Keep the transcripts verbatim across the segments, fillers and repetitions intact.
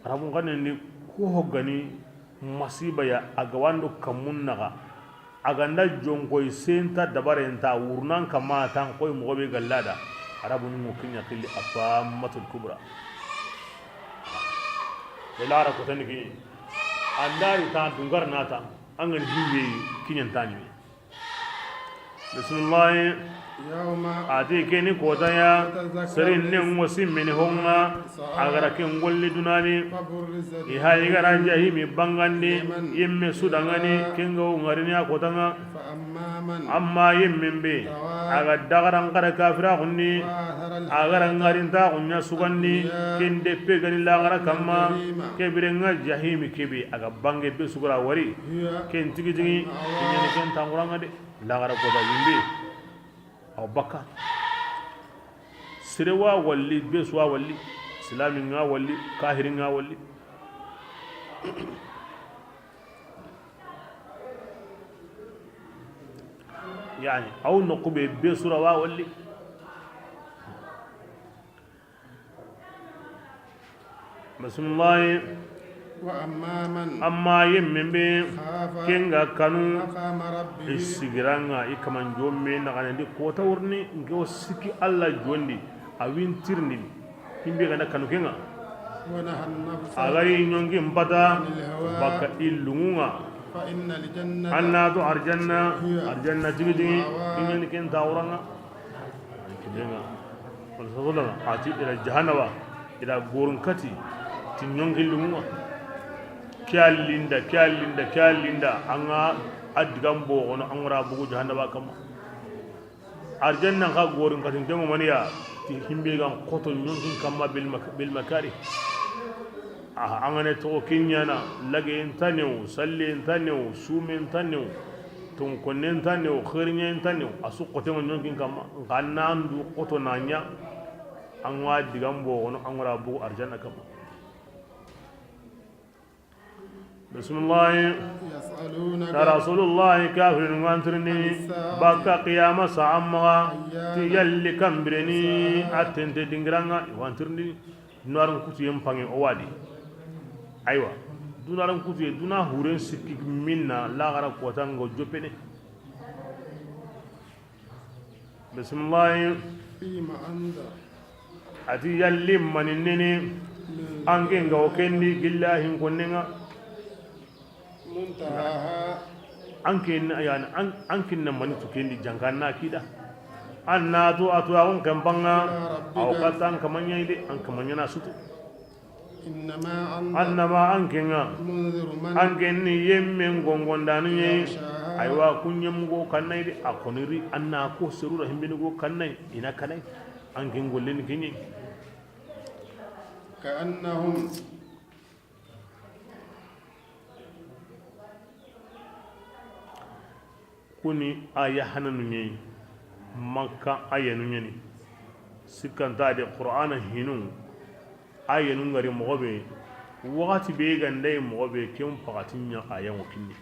Arabun xannen di, ku ho ga ni masiba ya, a ga wando kammun naxa, a ga nda jonkoy senta dabaren ta wurnan kamma tan koy moxo be gallada. Arabun ŋo kiɲa xilli atammatul kubra. Ila ara ko tan ki, andari ta dungar nata, an ga ni himbe kiɲan tani. Bisimilahi. Yawma. A ti ke ni kota ya. Yatazakkaru. Seren ne ŋo simmini honŋa. A ga ra ken golli dunani. Faburrizat. I ha i ga ra jahimi bangandi. Liman. Yimme su dangani. Ken ga wo ŋarini a kota ŋa. Fa amma man. Amma yimmen be. Tawa. A ga dagaran kara kafira xunni. Wa athara. A ga ra ŋarinta xunya sugandi. Dunya. Ken de pe ga ni laxara kamma. Jahima. Ke biren ŋa jahimi ke be a ga bange be su ga ra wari. Hiya. Ken tigi tigi, kiɲani ken tanguran ŋa de. Laxara kota yimbe. Aw bakka. Sere wa walli, be su wa walli. Silami ŋa walli, kahiri ŋa walli. Yani, aw noqu be, be su ra wa walli. Bisimilahi. Wa amma man. Amma yimmen be. Khafa. Ken ga kanu. Maqama rabbihi. I sigiran ŋa, i kaman jomme na xanen di kota wurni, nke wo sikki Alla jondi, a wintirni. Himbe ga na kanu ken ŋa. Wa naha an-nafsa. A ga ri ɲonki mpata. Anil hawa. Bakka i lunŋun ŋa. Fa innal jannata. An na to arjanna. Hiya. Arjanna tigi tigi. Ma'wa. Kiɲani ken tawuran ŋa. Kiɲen ŋa. Wala sabula a ti ila jahannaba, ila gorun kati, ti ɲonki lunŋun ŋa. Ke a linda, ke a linda, ke a linda, an ga a digan bogono, an ga ra bugu jahannaba kamma. Arjanna xa gorun kati, nte ŋo maniya, ti himbe ga n koto ɲonkin kamma bil mak-, bil makari. Aha, an ga ne toxo ke ɲana, lage nta newo, salle nta newo, sume nta newo, tonkonne nta newo, xeeriɲe nta newo, a su xote ŋo ɲonkin kamma, nxa nan du xoto na ɲa, an ga digan bogono, an ga ra bugu arjanna kamma. Bisimilahi. Yas'alunaka. Ya Rasulullahi, kafirin ŋa an tirindini. Anis-sa'ati. Bakka qiyama sa an maxa. Ayyana. Ti yalli kan bire ni. Mursaha. A tente dingiran ŋa, i wa an tirindini. Dunaran kutuyen pange o wa di. Aywa. Dunaran kutuye, duna huren sikki minna, laxara kota ŋa o joppene. Bisimilahi. Fima anta. A ti yalli mani nene. Min. An ke ŋa o ken di gillahin konnen ŋa. Muntahaha. An ke n-, yani, an, an ke na mani tu ken di janka na kida. An na tu a tu a gon ken panŋa. Ila rabbika. Aw kata an kaman ɲa yi de, an kaman ɲa na sutu. Innama anta. Annama an ke ŋa. Munziru man. An ke ni yemmen gongondanu ɲa yi. Yakhshaha. Aywa, kun ɲemu go kanna yi de, a koniri an na ko seru ra himbini go kanna yi, i na kanai. An ke n golle ni ke ɲa yi. Ka'annahum. Kuni aya hananu ɲa yi, Makka ayanu ɲa ni. Sikka nta de, Qur'ana hinu ayanu ŋa ri moxo be, waxati be ga nda yi moxo be, ken paxati ɲa aya ŋo kinni.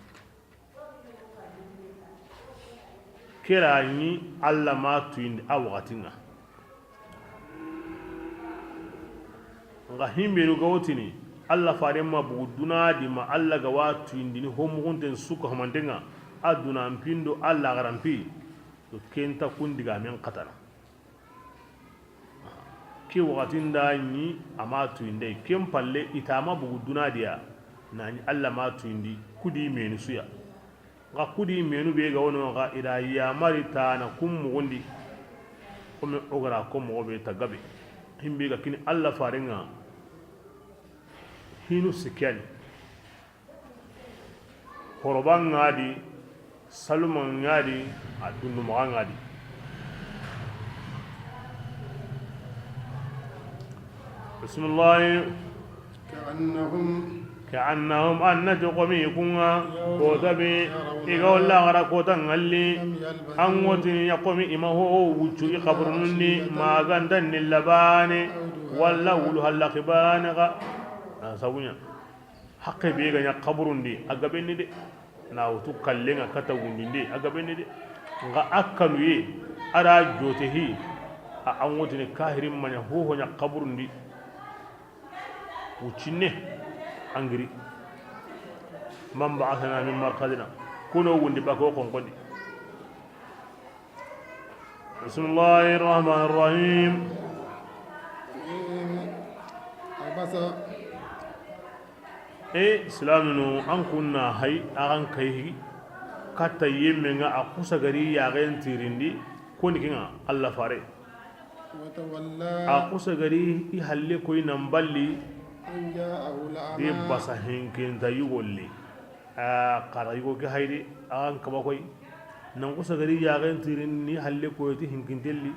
Ke ra ɲi Alla ma tuyindi a waxati ŋa. Nxa himbenu ga wotini, Alla faren ma bugu duna di ma Alla ga wa tuyindini ho muxunten su ka homanten ŋa, a duna n pi ndo Alla ga ra n pi, to ken ta kun digamen xatana. Ke waxati nda ɲi a ma tuyinde, ken palle i ta ma bugu duna di ya, na ɲi Alla ma tuyindi, kudi menu su ya. Nxa kudi menu be ga wono xa, i da yamari tana kun muxundi. Kome o ga ra ko moxo be ta gabe. Himbe ga kini Alla faren ŋa. Hinu sikkani. Horoba ŋa di, saluma ŋa di, a dundu maxa ŋa di. Bisimilahi. Ka'annahum. Ka'annahum, an na ti xomi i kun ŋa, yawma, kota be, yarawna, i ga walla gara kota ŋalli, lam yalbathu, an ŋotini ya xomi i ma ho wuccu i xaburunun di, illa, ma ga nta ni labane, aw duha, walla wulu halla xibane ga. Na sabuɲa. Haqqe be ga ɲa xaburun di, a gabenni de. Na wutu kallen ŋa kata wundinde, a gabenni de. Nxa a kanuye, a da jote hi, a an ŋotini kahirin ma ɲa hoho ɲa xaburun di. Wuccinne, an giri. Man ba'athana min marqadina. Kuno wundi bako konkondi. Bismillahir rahmanir rahim. Abasa. E silaminu, an kunna hay, axan kay katta yemme nga a kusa gari yaxen tirindi, koni kinga Allah fare. Watawalla. A kusa gari i halle koy nan balli. An ja'ahu al'ama. Di basa hinkinta yugolli. A xara yugo ke haydi, axan kaba koy. Nan kusa gari yaxen tirindi ni halle koy ti hinkintelli.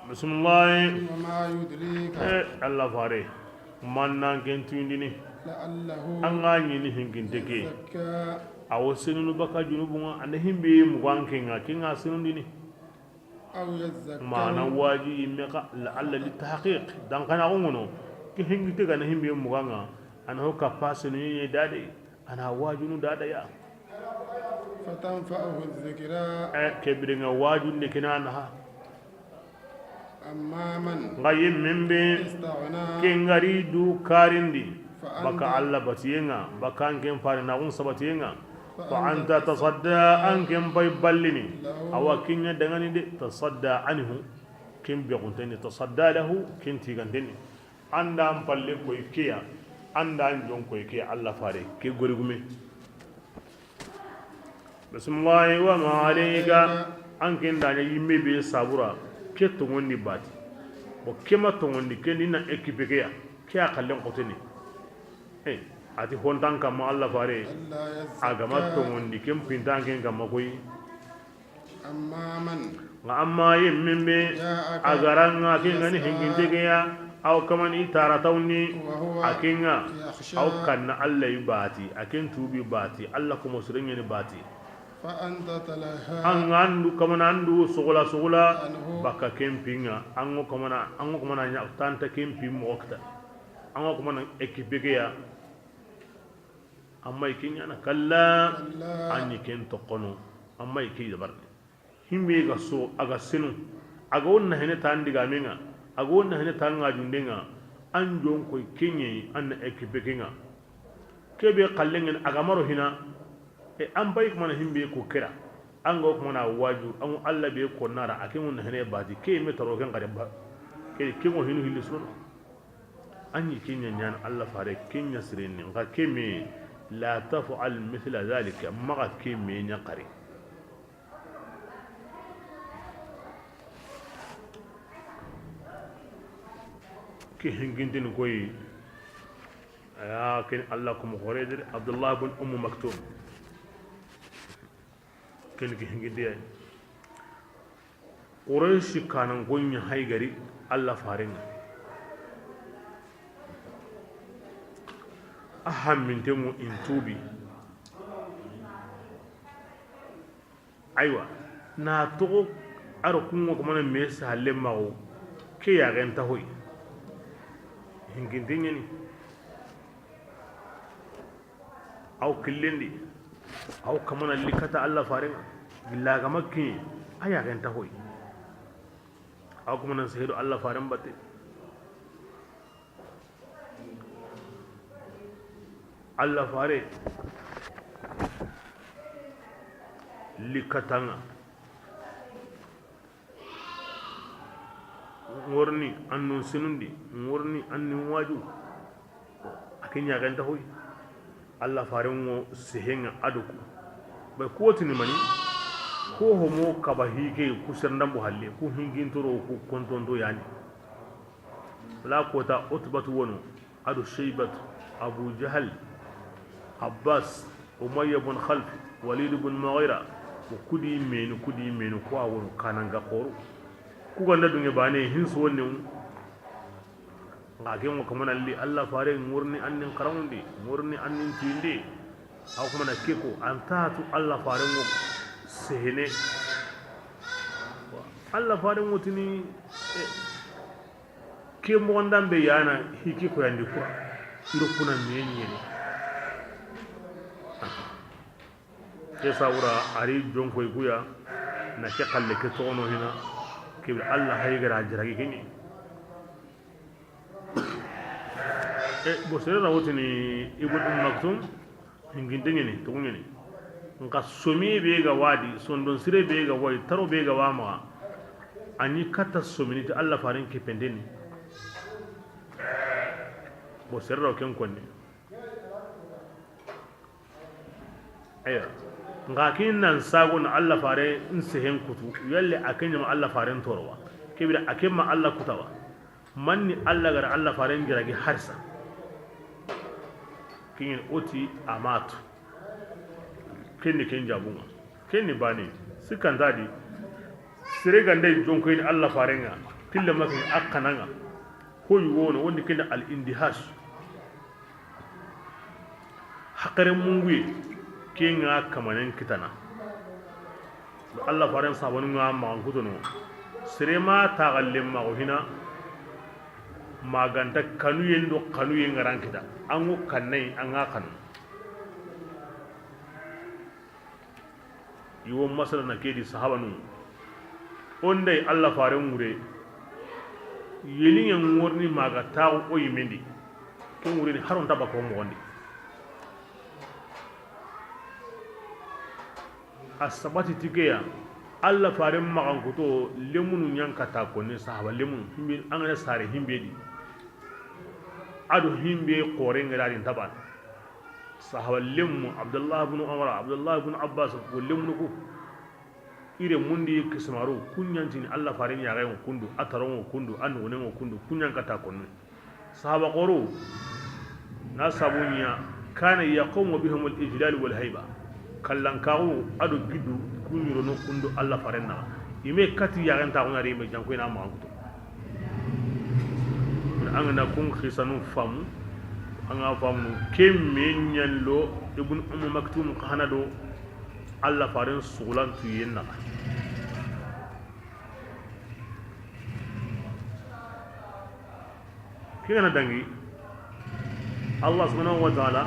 Bismillahi. Wa ma yudrika. E Allah fare, man nan ken tuyindini? La'allahu. An ga ɲini hinkinte ke. Yazakka. Awo senunu baka junubunga, anda himbe mugan kenga, kenga senundini. Aw yazakka. Mana waji yimme ka, la'alla li tahqiq. Dan kana ko ngono. Ke hinkinte ga na himbe muganga, ana ho kappa senunu dade. Ana wajunu dada ya. Fatanfa'uhu dhikra. E, ke birenga wajunde kina naha. Amma man. Nga yemmen be. Istaghna. Ke ngari du karindi. Fa anta. Baka Allah batiyenga, baka an ken fare na un sabatiyenga. Fa anta tasadda, an ken pay ballini. Lahu. Awa kinya dangani de, tasadda anhu. Ken be kunteni tasadda lahu, ken tiganteni. Anda an palle koy kiya, anda an jon koy kiya, Allah fare ke gori gume. Bismillahi wa ma alayka. An ken daña yimme be sabura, ke tongondi bati. Bo ke ma tongondi, ke ni na équipe ke ya, ke a kallen koteni. E, ati hontan kamma Allah fare, a gama tongondi, ken pintan ken kamma koy. Amma man. Nga amma yemmen be, a garanga ke ngani hinginte ke ya, aw kamani tara tawni, a kenga, aw kanna Allah yi bati, a ken tubi bati, Allah kuma surengeni bati. Fa anta talaha. An andu kamana andu sugula sugula, anhu. Baka ken pinga, ango kamana, ango kamana nya tanta ken pin mo okta. Ango kamana équipe ke ya, amma ikinya na kalla, kalla. Anyi ken tokono, amma ikinya barne. Himbe ga so, a ga sinu, a ga wonna hene tan digamenga, a ga wonna hene tan ngajundenga, an jon koy kenye, an na équipe kenga. Kebe kallengen a ga maro hina, e an bay kuma na himbe ko kera, an ga kuma na waju, an Allah be ko nara, a ke mun hene bati, ke me taro ken kare ba, ke, ke mo hinu hilli suno. Anyi kenya nyan Allah fare kenya sirenni, nga ke me, la taf'al mithla dhalika, maga ke me nya kare. Ke hingintini koyi, aya ken Allah kuma hore de, Abdullah bin Ummu Maktum. Ken ke hingindi ay. Qurayshi kanan gonya haygari Allah farenga. A hamminte mu in tubi. Aywa, na toxo, aro kungo ko mana me salle maxo, ke yaxen ta hoy. Hinkinte ɲani. Aw killendi, aw kamana likata Allah farenga, gilla gama kiɲe, a yaxen ta hoy. Aw kamana sehedo Allah faren batte. Allah fare likatanga. Ŋorni annun sinundi, ŋorni annin waju. A ke ɲaxenta hoy. Allah faren ŋo sehenga aduku. Bay kuwotini mani, ko homo kaba hike ku serndambu halle, ku hingintoro ku kontonto yani. Wala kota Utbatu wono, ado Shaybatu, Abu Jahal, Abbas, Umayya bun Khalf, Walid bun Mughira, o kudi menu, kudi menu, ko a wono kananga xoro. Ku ganda dunge bane, hinsu wonne, nga ke ŋo kamana li Allah fare ŋorni annin xaramundi, ŋorni annin tinde. Aw kamana ke ko, antatu Allah fare ŋo sehene. Allah fare ŋo tini, eh, Ke moxondan be yana hiki ko yandi kura. Iro kuna me ɲene. Ke sawura ari jonkoy kuya na ke xalle ke toxono hina. Ke bir Allah hay gara jiragi kini. E, bo sere ra wotini Ibn Umm Maktum, hinginte ɲeni, togu ɲeni. Nka somi be ga wadi, sondon sire be ga wadi, taro be ga wa maxa, a ɲi katta somini ti Allah faren kipendeni. Bo sere ra ken konni. Eya. Nka kin nan sago na Allah fare n sehen kutu, yalle a ken ɲama Allah faren torowa. Kebira a ken ma Allah kutawa. Manni Allah gara Allah faren jiragi harsa. Kin oti amatu. Kenni ken jabunga. Kenni bani. Sikantadi. Sere gande jonkoyni Allah farenga. Kille makin akkananga. Hoy wono wondi kenni al indihash. Hakare munguye, ke ŋa kamanen kitana. Do Allah faren sabanu ŋa maxan kutono. Sere ma taxallen maxo hina, maganta kanuyen do kanuyen ŋaran kita. An ŋo kannay, an ŋa kanu. Iwo masala na kedi sahabanu. Onday Allah faren ŋure. Yeliŋe ŋorni maga taxu o yimendi. Ke ŋureni haron taba ko moxondi. A sabati tikeya. Allah faren maxan kuto lemunu ɲankata konni sahaba lemunu. Himbe, an gana sare himbe di. Ado himbe kore ŋerari tabana. Sahaba lemmu, Abdullah ibn Umar, Abdullah ibn Abbas, wo lemunu ku. Ire mundi kismaru, kunyantini Allah faren yaxe ŋo kundu, a taron ŋo kundu, a nugunen ŋo kundu, kunyan kata konnu. Sahaba xoro, na sabunya, kana yaqumu bihim al-ijlal wal hayba. Kallankaxu, ado giddu, kunyirono kundu Allah faren naxa. Ime kati yaxen taxu ɲari ime janko ina maxan kuto. An gana kun xisanu famu, an ga famu ke me ɲan lo Ibn Umm Maktum xa hana do Allah faren sugulantu yen naxa. Ke gana dangi Allah subhanahu wa ta'ala,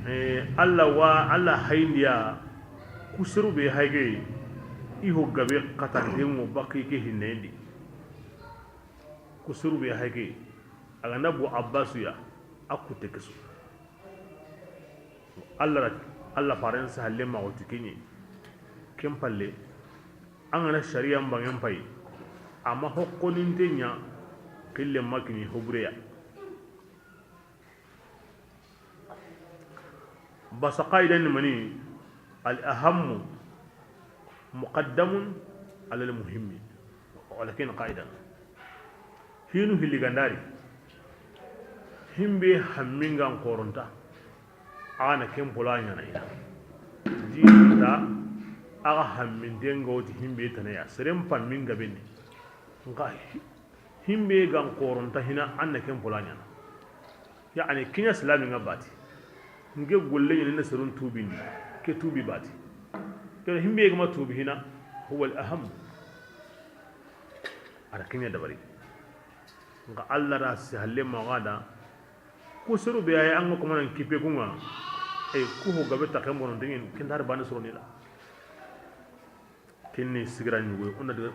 eh, Allah wa, Allah hayndiya. Kuseru be hayge, i ho gabe xatanten ŋo bakki ke hinnendi. Kuseru be hayge, a ganda bu Abbasu ya, a kutte kesu. Allah ra, Allah faren sa halle ma woti kenye. Ken palle, an gana shari'a mbangen pay, amma hokkoninte ɲa, kille makini hobureya. Basa qaida ni mani, al ahammu muqaddamun ala al muhimmi. Walakin qaida. Hinu hilli gandari. Himbe hammingan koronta. Ana ken pola ɲana ina. Dinta aga hamminten ga woti himbe tanaya. Seren pammin gabeni. Nka hi-, himbe gan koronta hina anna ken pola ɲana. Yani kiɲa silami nga bati. Nge golle ɲini na serun tubindi. Ke tubi bati. Kero himbe gama tubi hina. Huwa al aham. Ara kiɲa dabari. Nka Allah ra si halle ma gada. Ku seru be ay an ko man kipe kunga. E ku ho gabe ta kembono dingin kin dar bani soro ni la. Kinni sigira ɲugo, o na diga,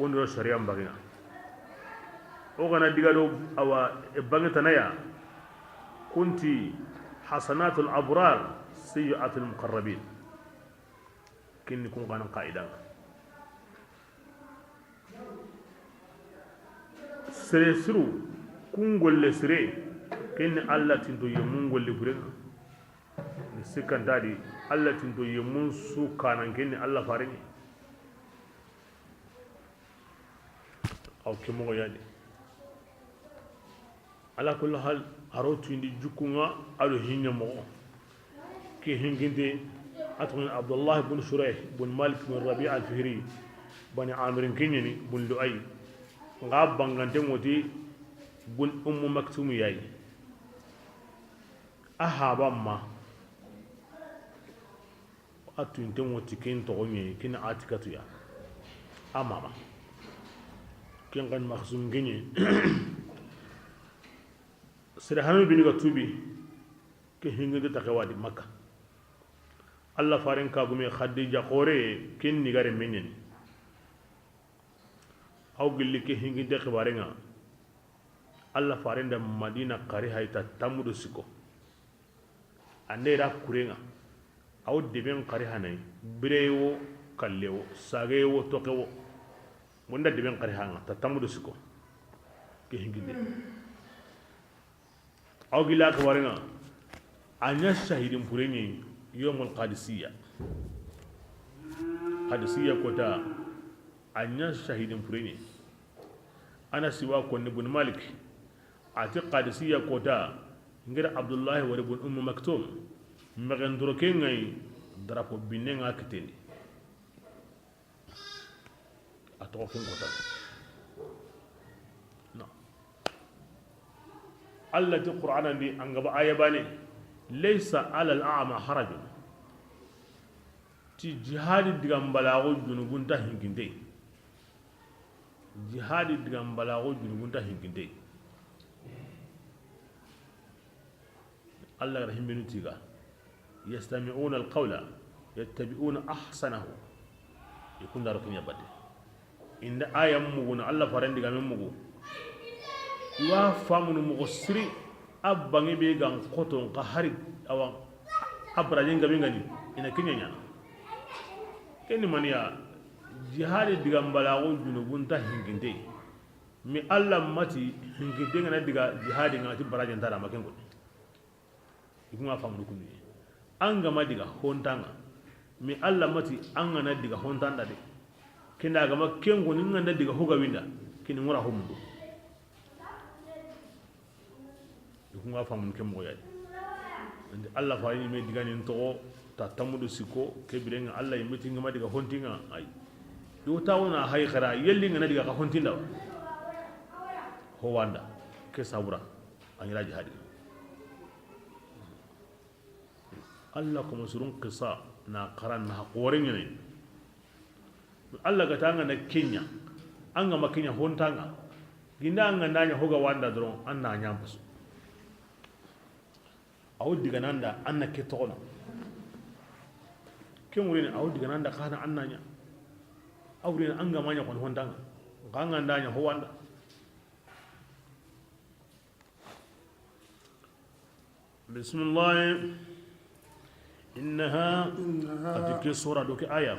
o na diga sharia mbagiŋa. O gana diga do awa, e, bange tanaya. Kunti hasanatul abrar sayyi'atul muqarrabin. Kinni kun kanan qaida. Sere siru, kun golle sire, kinni Allah tinto yemun golle burenga. Ni sikkanta di, Allah tinto yemun su kanan kinni Allah farini. Aw ke mogo yani. Ala kulli hal, aro tuindi jukunga ado hinya mogo. Ke hinginte, atun Abdullah bin Shuraih bin Malik bin Rabi' al-Fihri, bani Amirin kinyani, bin Lu'ay. Nga bangante ngoti, bin Ummu Maktum yayi. A haba ma. A tunte ngoti ken togo ɲe, ken Atikatu ya. A mama. Ken kan Maksum genye. Sere hanu bini ga tubi. Ke hinginde ta kewadi Makka. Allah faren ka gume Khadija xore ken ni gare menyeni. Aw gilli ke hinginde xibarenga. Alla faren da Madina xari hay ta tammu do sikko. An da i ra kuren ŋa, a wo deben xari hanayi, bire wo, kalle wo, sage wo, toxe wo. Mun da deben xari han ŋa ta tammu do sikko. Ke hinkinde. A wo gilla xibaren ŋa, a ɲa sahidin pure ɲi yomul Qadisiyya. Qadisiyya kota, a ɲa sahidin pure ɲi. Anasi wa konni bun Malik, a ti Qadisiyya kota, n giri Abdullahi wari bun Ummu Maktum, mexen doroke ŋa yi, drapeau binne ŋa kitten di. A toxo ken kota. Na. Alla ti Qur'anan di, an ga ba aya bane, laysa alal a'ma harajun. Ti jihadi digan balaxu junubun ta hinkinte. Jihadi digan balaxu junubun ta hinkinte. Alla ga da himbenu tiga, yastami'una alqawla yattabi'una ahsanahu. I kunda ro kiɲa batte. Inda aya mugu na Alla faren digamen mugu. I wa famunu moxo siri, a bange be gan xoton xa hari, awa, a barajen gabe ngani, i na kiɲa ɲana. Ken ni maniya, jihadi digan balaxu junubun ta hinkinte. Mi Alla mati hinkinte ŋa na diga jihadi ŋa ti barajen ta da ma ken ko. I ku ŋa famunu kundu. An ga ma diga hontan ŋa. Mi Alla mati an ga na diga hontan da de. Ken da ga ma ken ko ni ŋa na diga hoga winda. Ken ni ŋora homundu. I ku ŋa famunu ke moxo ya di. Andi Alla fa ni me diga ni toxo ta tammu do sikko ke bire ŋa Alla yi me ti ŋa ma diga honti ŋa ay. Yo ta wona hay xara yelli ŋa na diga ka honti nda wa. Ho wanda ke sabura. An ira jihadi. Alla komo surun qissa na xaran na xore ɲene. Alla ga ta ŋa na kiɲa, an ga ma kiɲa hontan ŋa. Ginda an ga na ɲa hoga wanda doron, an na ɲa pasu. A wo diga nanda an na ke toxono. Ke ŋurini a wo diga nanda xana an na ɲa. A wurini an ga ma ɲa kon hontan ŋa. Xa an ga na ɲa ho wanda. Bisimilahi. Innaha. Innaha. A ti ke sura do ke aya.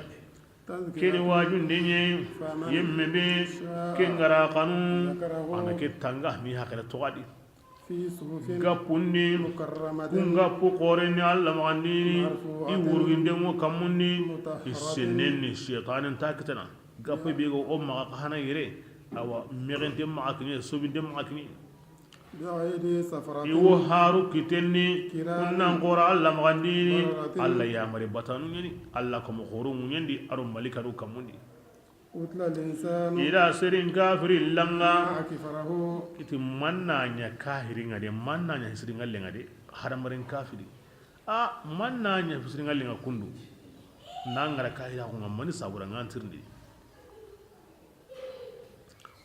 Tazkira. Ke ni wajunde ɲi. Faman. Yemme be. Sha'a. Ke ŋa ra xanu. Zakarahu. A na ke tanga ni hakere toxo a di. Fi suhufin. Gappundi. Mukarramatin. Kun gappu xore ni Alla maxandini. Marfu'atin. I wurginde ŋo kammundi. Mutahharatin. I sennen ni shaytanin ta kitana. Gappu be go o maxa xana yere. Awa mexente maxa kiɲe, sobinte maxa kiɲe. Bi'aydi safaratin. I wo haru kitten ni, kiramin, kunnan xora Alla maxandini, bararatin. Alla yamari batanu ɲeni, Alla komo xoru ŋuɲendi, aro malikanu kammundi. Qutila al-insanu. I da serin kafiri langa. Ma akfarahu. I ti manna ɲa kahiri ŋa de, manna ɲa hisiri ŋa lenga de, hadamaren kafiri. A manna ɲa hisiri ŋa lenga kundu. Na ŋa ra kahiri ko ŋa mani sabura ŋa tirindi.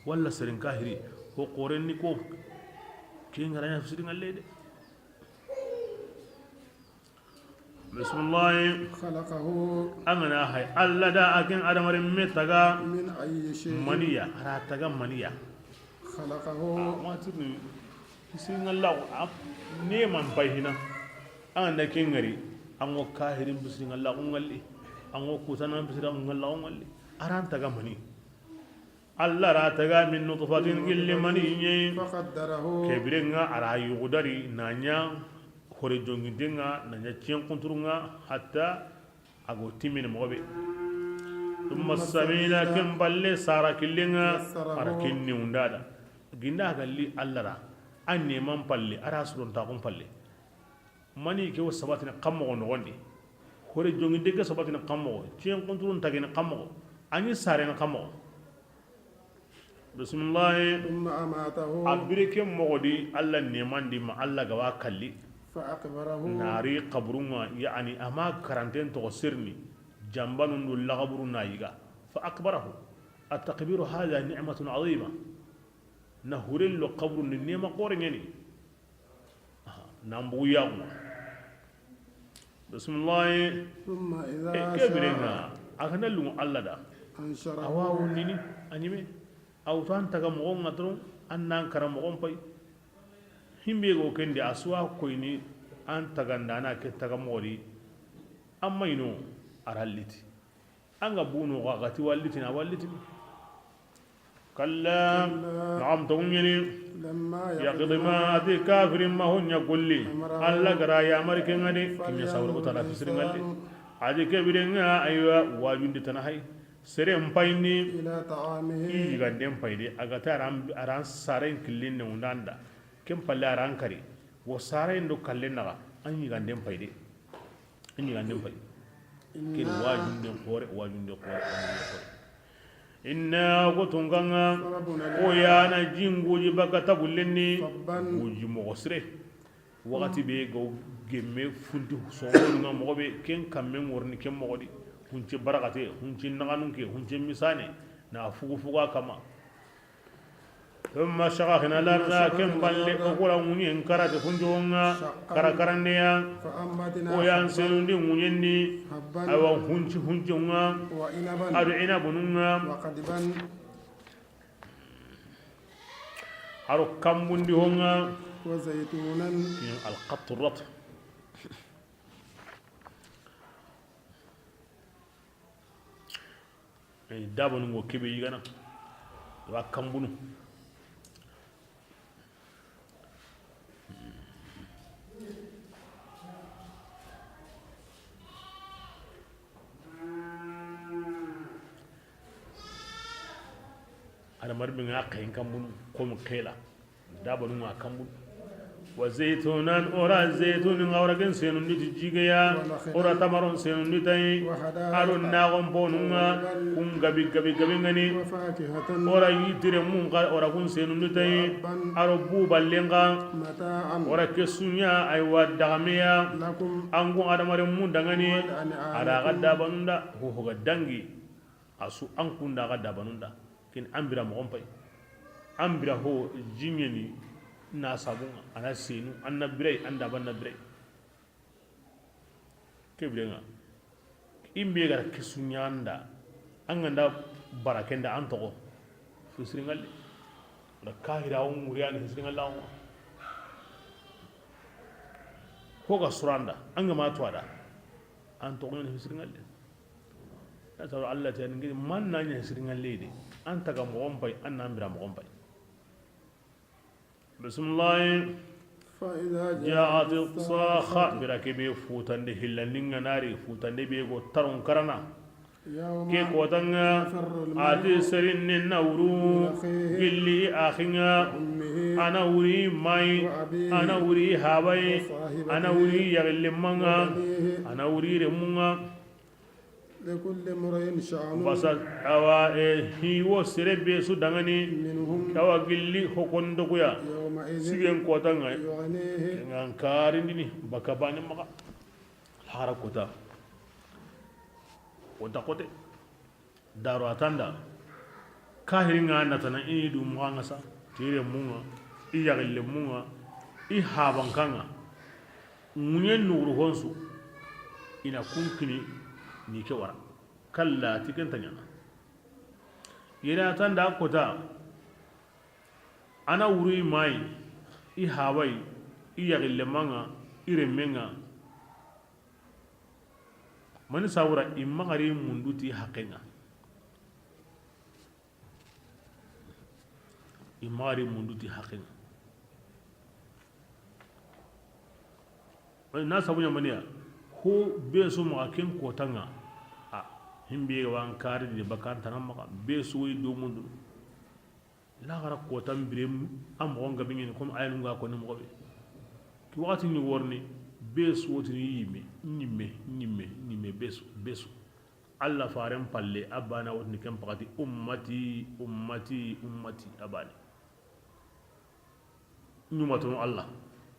Walla seren kahiri, ho xoren ni ko, ke ŋa ra ɲa fisirin ŋalle de. Bisimilahi. Khalaqahu. An ga na hay, Alla da a ken adamaren me taga. Min ayyi shay'in. Maniya, a ra taga maniya. Khalaqahu. A ma tirni, fisirin ŋalla, a ne man pay hina. An ga na ke ŋari, an ŋo kahirin fisirin ŋalla ko ŋalli, an ŋo kutanan fisirin ŋalla ko ŋalli. A ra taga mani. Alla ra taga min nutfatin gilli mani ɲi. Faqaddarahu. Ke biren ŋa a ra yugudari na ɲa hore jonginte ŋa, na ɲa ciyen kunturu ŋa, hatta a go timini moxo be. Thumma sabila, ken palle sara killen ŋa, yassarahu. A ra ken niwunda da. Ginda ga li Alla ra, a neman palle, a ra surontaxun palle. Mani ke wo sabatini xa moxo noxondi. Hore jonginte ke sabatini xa moxo. Ciyen kunturun tagini xa moxo. A ɲi sareni xa moxo. Bisimilahi. Thumma amatahu. A bire ke moxo di, Alla neman di ma Alla ga wa kalli. Fa aqbarahu. Na ri xaburun ŋa, yani a ma karanten toxo sirni. Jambanun do laxaburu na yiga. Fa aqbarahu. At-taqbiru hadha ni'matun azima. Na huren lo xaburun ni nema xore ɲeni. Aha, nan bugu yaxu. Bisimilahi. Thumma idha sha'a. E, ke biren ŋa, a ga na lungu Alla da. Ansharahu. A wa wundini, a ɲime. A wutu an taga moxon ŋa doron, an nan kara moxon pay. Himbe go kendi a suwa koyni an taganda na ke taga mori. Amma ino a ra liti. An ga buno ga gati walliti na walliti. Kalla. Naam, to ngeni. Yaqdi ma, ati kafirin ma honya golli. Allah gara ya mari ke ngade kinya sawra ko tala fisri ngalli. Adi ke birenga aywa wajundi tana hay. Sere mpayni. I yigande mpayde a ga ta aran saren killin ne undanda. Ken palle aran kari. Wo saren do kallen naga an yigande mpayde. An yigande mpay. Ken wajunden xore, wajunden xore, wajunden xore. Inna ko tunganga. O yana jinguji baka tabullenni. Guji mogo sire. Waxati be gaw gemme funti soxonunga moxo be ken kamme ŋorni ken moxo di. Hunce barakate, hunce naxanunke, hunce misane. Na fugu fuga kama. Thumma shaxaxina larda ken balle o kura ŋuɲen karate funjonga. Kara karandeya. O yan senundi ŋuɲen ni. Awa hunci hunconga. Ado inabununga. Aro kambundi honga. Wa zaytunan. Kin alqatrat. Dabanu ngo kebe yigana. Wa kambunu. Adamar bi nga kayin kambunu komu kela. Dabanu nga kambunu. Wa zaytunan, ora zaytun nga ora gen senundi ti jigeya. Ora tamaron senundi tayi. Aro nagon bonunga. Kun gabi gabi gabi ngani. Ora yitire mun ka ora kun senundi tayi. Aro bu ballenga. Ora kesunya aywa dagameya. Angu adamare mun dangani. Ada ga dabanunda ho ho ga dangi. Asu an kunda ga dabanunda. Kin ambira mogon pay. Ambira ho jingeni na sabunga ana senu anna birai anda banna birai. Kebirenga. Imbe gara kisu ɲanda. An ganda barakenda an togo. Fisiringalli. Da kahira o ŋuriyani fisiringalli. Ko ga suranda an gama tuwada. An togo ɲani fisiringalli. Na taro Allah ta ngiri man na ɲa fisiringalli de. An taga mogon pay an na ambira mogon pay. Bismillahi. Ja'at as-sakha. Bira kebe futande hillandi nga nari futande be go taron karana. Ke kotanga ati serinne na wuru gilli axinga. Ana wuri mai. Ana wuri habai. Ana wuri yagillimanga. Ana wuri remunga. Basa awa hiwo sere be su dangani. Kawa gilli hokondokuya. Sigen kotanga ngan karindini baka bani maxa. Hara kota. Wonta kote. Daro atanda. Kahiringa natana ini du muxanga sa. Tire munga. I yaxille munga. I habankanga. Ŋuɲen nuguru honsu. Ina kunkini ni ke wara. Kalla ti ken taɲana. Yere atanda kota. Ana wuri mai. I habai. I yaxille manga. I remmenga. Mani sawura i maxari mundu ti haqenga. I maxari mundu ti haqenga. Na sabu ɲamaniya ho be su maxa ken kotanga. A himbe wan kari di bakan tana maxa be su yi do mundu. Laxara kotan bire a moxon gabe ɲeni comme ayanu nga koni moxo be. Ki waxati ni worni be su wotini yime ɲimme ɲimme ɲimme be su be su. Allah faren palle a bana wotini ken paxati ummati ummati ummati a bani. Ɲumatunu Allah.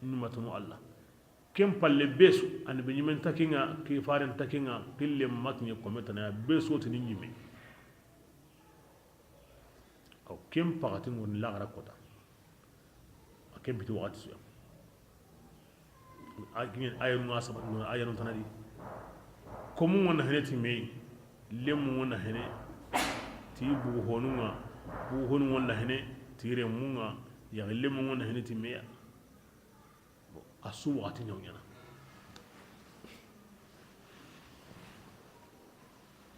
Ɲumatunu Allah. Ken palle be su ani be ɲimen takinga ke faren takinga kille matni kome tanaya be su wotini ɲime. Aw ken paxati ŋoni laxara kota. A ken piti waxati suya. Ayanu nga saba ayanu tanadi. Komu ŋona hene ti mei. Lemu ŋona hene ti bugu honunga. Bugu honu ŋona hene ti remunga. Yaxi lemu ŋona hene ti meya. A su waxati ɲa wo ɲaana.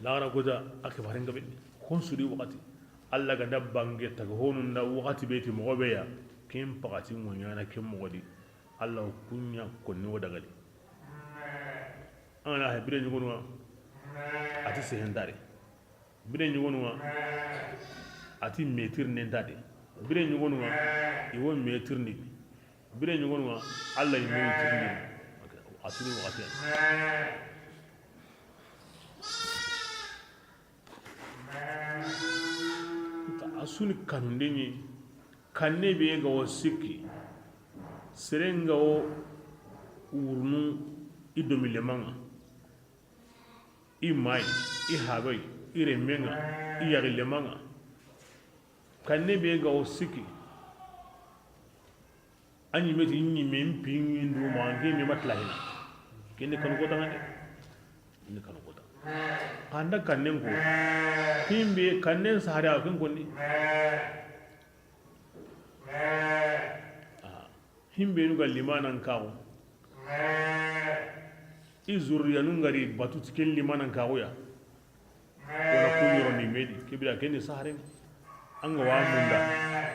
Laxara kota a ke faren gabe. Hon su di waxati. Alla ga da bange taga honu nda waxati be ti moxo be ya. Ken paxati ŋo ɲaana ken moxo di. Alla kuɲa konni wo dagadi. An ga na he bire ɲugonu ŋa, a ti sehentare. Bire ɲugonu ŋa, a ti metir nentade. Bire ɲugonu ŋa, i wo metir ni. Bire ɲugonu ŋa, Alla i metir ni. A tuni waxati ya. A su ni kanunde ɲi. Kanne be ga wo sikki, sere nga wo wurunu i domi lemanŋa, i mayi, i habay, i remmenŋa, i yaxi lemanŋa. Kanne be ga wo sikki, a ɲimme ti ɲimme n pinŋi ndu ma n ke me matla hina. Kende kanu kota ŋa de. Ni kanu kota. Kanda kannen ko. Himbe kannen sahari a ken konni. Ah, himbe nu ga limanan kawo. I zurriyanu ngari batu ti ken limanan kawo ya. Wala ku ɲoroni me di, ke bira ken ni saharen. An ga wa munda,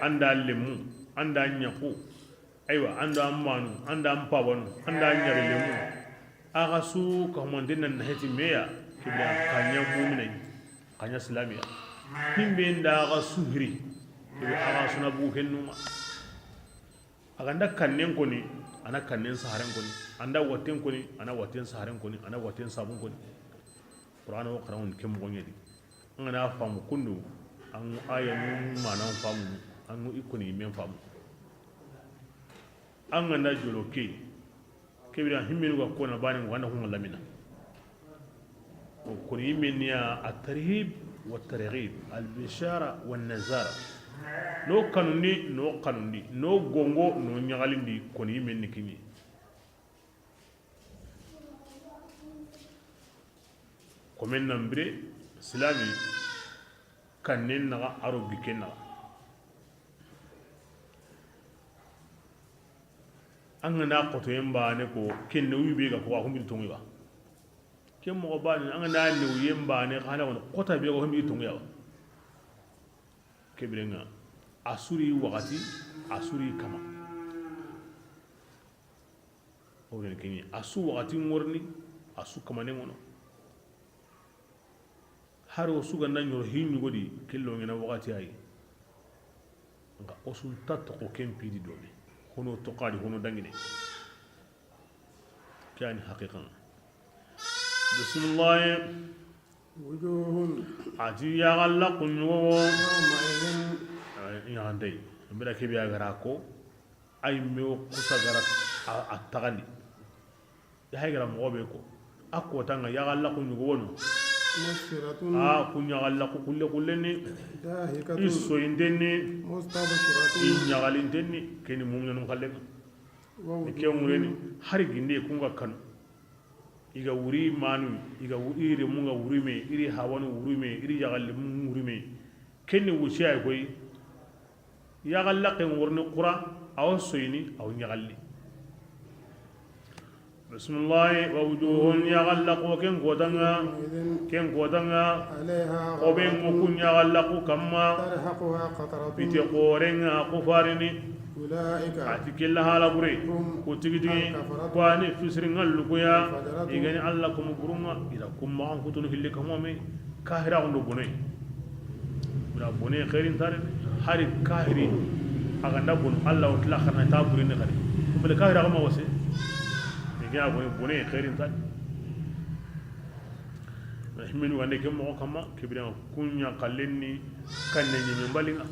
an da lemmu, an da ɲaxu. Aywa, an da manu, an da pabanu, an da ɲaxi lemmu. A ga su ka humante nan na heti me ya, ke bira ka ɲa muminai, ka ɲa silamiya. Himbe nda a ga su hiri, ke bira a ga su na bugu ken numa. A ga nda kannen koni, a na kannen saharen koni, a nda watten koni, a na watten saharen koni, a na watten sabun koni. Qur'ana wo xaranŋundi ke moxo ɲedi. An ga na famu kundu, an ŋa aya nu manan famu, an ŋa i koni men famu. An ga nda jolo ke, ke bira himmenu ga kona bane ŋo, an da ku ŋa lamina. Koni yimme ni ya at-tarhib wa targhib, al-bishara wa nazara. No kanundi, no kanundi, no gongo, no ɲaxalindi, koni yimme ni kiɲi. Komen nan bire, silami, kannen naxa, a ro bikken naxa. An ga na xotoyen bane ko, kenne wi be ga ko, a humbin tongi ba. Ken moxo bane, an ga na newuyen bane, xana kono xota be ga humbin tongi ba. Ke birenŋa, a su ri waxati, a su ri kama. O ren kini, a su waxati ŋorni, a su kamane ŋono. Hari o su ga na ɲoro hi ɲugo di, ke lo ŋena waxati ayi. Nka o su nta toxo ken pidi dome. Hono toxadi, hono dangine. Ke yani haqiqan. Bismillah. وجوه A ti yaxalla kuɲugo. يومئذ Yaxantey. Mbira kebe a gara ko. Ay me o kusa gara a, a taxandi. Ya hay gara moxo be ko. A kotanga yaxalla kuɲugo wono. مسفرة A ku yaxalla ku kulle kulle ni. ضاحكة I soyinten ni. مستبشرة I ɲaxalinten ni. Keni muminanu xallenŋa. Ni ke ŋureni, hari ginde kunga kanu. I ga wuri manu, i ga wu-, i ri munga wuri me, i ri hawanu wuri me, i ri yaxalli mungu wuri me. Kenni wuci ay koy. Yaxallaqe ŋurni qura, aw soyini, aw ɲaxalli. Bismillahi, wa wujuhun yaxallaqu ken kotanga, ken kotanga, عليها Xobe غبرة ŋukun yaxallaqu kamma, ترهقها قترة Pite xorenga kufarini. أولئك A ti kella hala bure, هم ku tigi tigi, الكفرة kwani fisiringa lukuya, الفجرة i gani Alla kumu burunga, ila kumma an kutunu hilli kamome, kahira undo bone. Bura bone xerin tare, hari kahiri, a ganda bon Alla o tila xana ta burini xari. Bele kahira kama wase, i gana bone, bone xerin tare. Himinu wande ke moxo kamma, kibira kunya kallenni, kanne ɲimen balinga.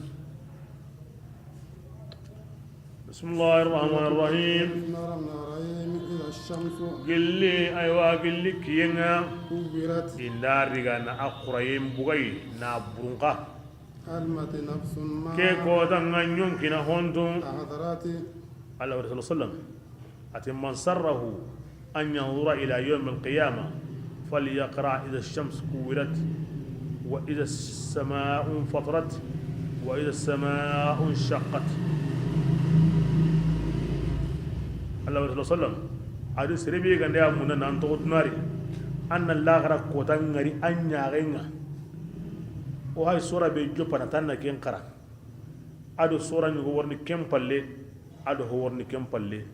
بسم الله الرحمن الرحيم. نرم الرحيم إذا الشمس Gilli, aywa, gilli kiyenga. كورت. Inda riga na a xurayen bugay na burunka. علمت نفس ما Ke kotanga ɲonkina hontu. أحضرت. Alla wa sallam. Ati, من سره أن ينظر إلى يوم القيامة فليقرأ إذا الشمس كورت وإذا السماء انفطرت وإذا السماء انشقت. Alla wa Sallam, a do sere be ga nda ya munda nan toxo dunari, an na laxara kota ŋari an ɲaxen ŋa. O hay sora be joppana tan na ken xara. A do sora ɲugo warni ken palle, a do ho warni ken palle.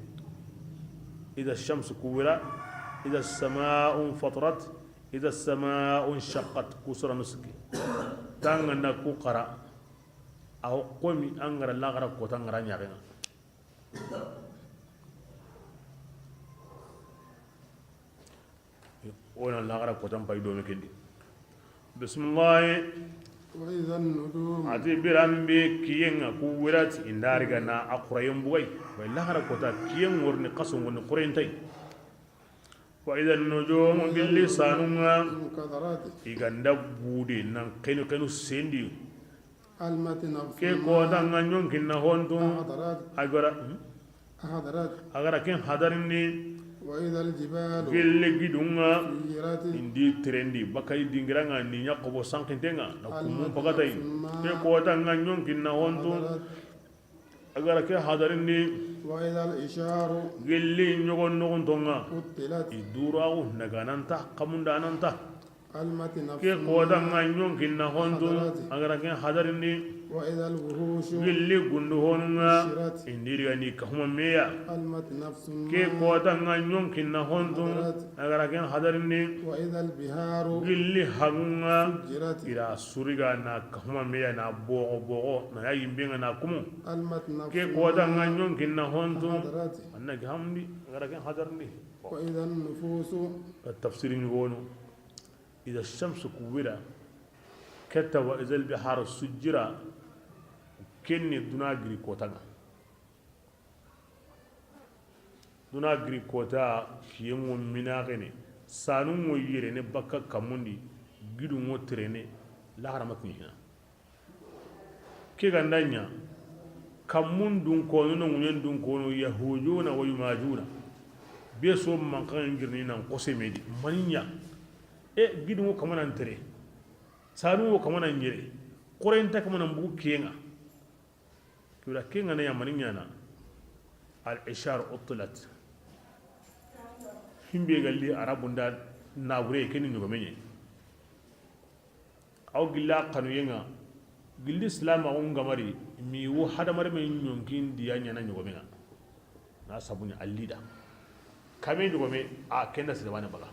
Idha shamsu kuwira, idha sama'u fatarat, idha sama'u shaqqat, ku sora nusuki. Tanga na ku xara. A ho komi an ŋara laxara kota ŋara ɲaxen ŋa. O na laxara kotan pay do me kendi. Bismillahi. وإذا النجوم. A ti biran be kiyen ŋa ku wirati, i nda ri ga na a xurayen bugay. Way laxara kota kiyen ŋorni xaso ŋorni xurayen tay. وإذا النجوم, gilli sanun ŋa. انكدرت. I ga nda bude nan xenu xenu sendi. علمت نفس. Ke kota ŋa ɲonkin na hontu. أحضرت. A ga ra, hmm? أحضرت. A ga ra ken hadarindi. وإذا الجبال. Gilli gidun ŋa. سيرت. I ndi tirendi, bakay dingira ŋa ni ɲa xobo sankinten ŋa, na kumun علمت pagatayi. نفس ما. Ke kota ŋa ɲonkin na hontu. أحضرت. A ga ra ke hadarindi. وإذا العشار. Gilli ɲogon noxunton ŋa. عطلت. I duraxu nagananta, kamundananta. علمت نفس. Ke kota ŋa ɲonkin na hontu. أحضرت. A ga ra ken hadarindi. وإذا الوحوش. Gilli gundu honun ŋa. حشرت. I ndi ri ga ni kahuma meya. علمت نفس ما. Ke kota ŋa ɲonkin na hontu. أحضرت. A ga ra ken hadarindi. وإذا البحار. Gilli hagun ŋa. سجرت. I ra suri ga na kahuma meya na boxo boxo na ya yimbe ŋa na kumu. علمت نفس ما. Ke kota ŋa ɲonkin na hontu. أحضرت. An na ke hamundi, a ga ra ken hadarindi. وإذا النفوس. Tafsiri ɲugono. إذا الشمس كورت, ketta وإذا البحار سجرت, ken ni duna giri kota ŋa. Duna giri kota, kiyen ŋo minaxene, sanun ŋo yirene bakka kamundi, gidun ŋo tirene, laxara ma kiɲi hina. Ke ga nda ɲa, kammun dun kono, no ŋuɲen dun kono, yahujuna wa yumajuna. Be so mankan girni nan kose medi, mani ɲa. E, gidun ŋo kamanan tere. Sanu ŋo kamanan yere. Korenta kamanan bugu kiyen ŋa. Kibra kiyen ŋa na ya mani ɲana. Al ishar utlat. Himbe galli arabun da nabure ken ni ɲogome ɲe. Aw gilla xanuyen ŋa, gilli silamaxu ŋa mari, mi wo hadamarenme ɲonkin diya ɲana ɲogomen ŋa. Na sabu ɲa a li da. Kame ɲogome, a ken da silamane baga.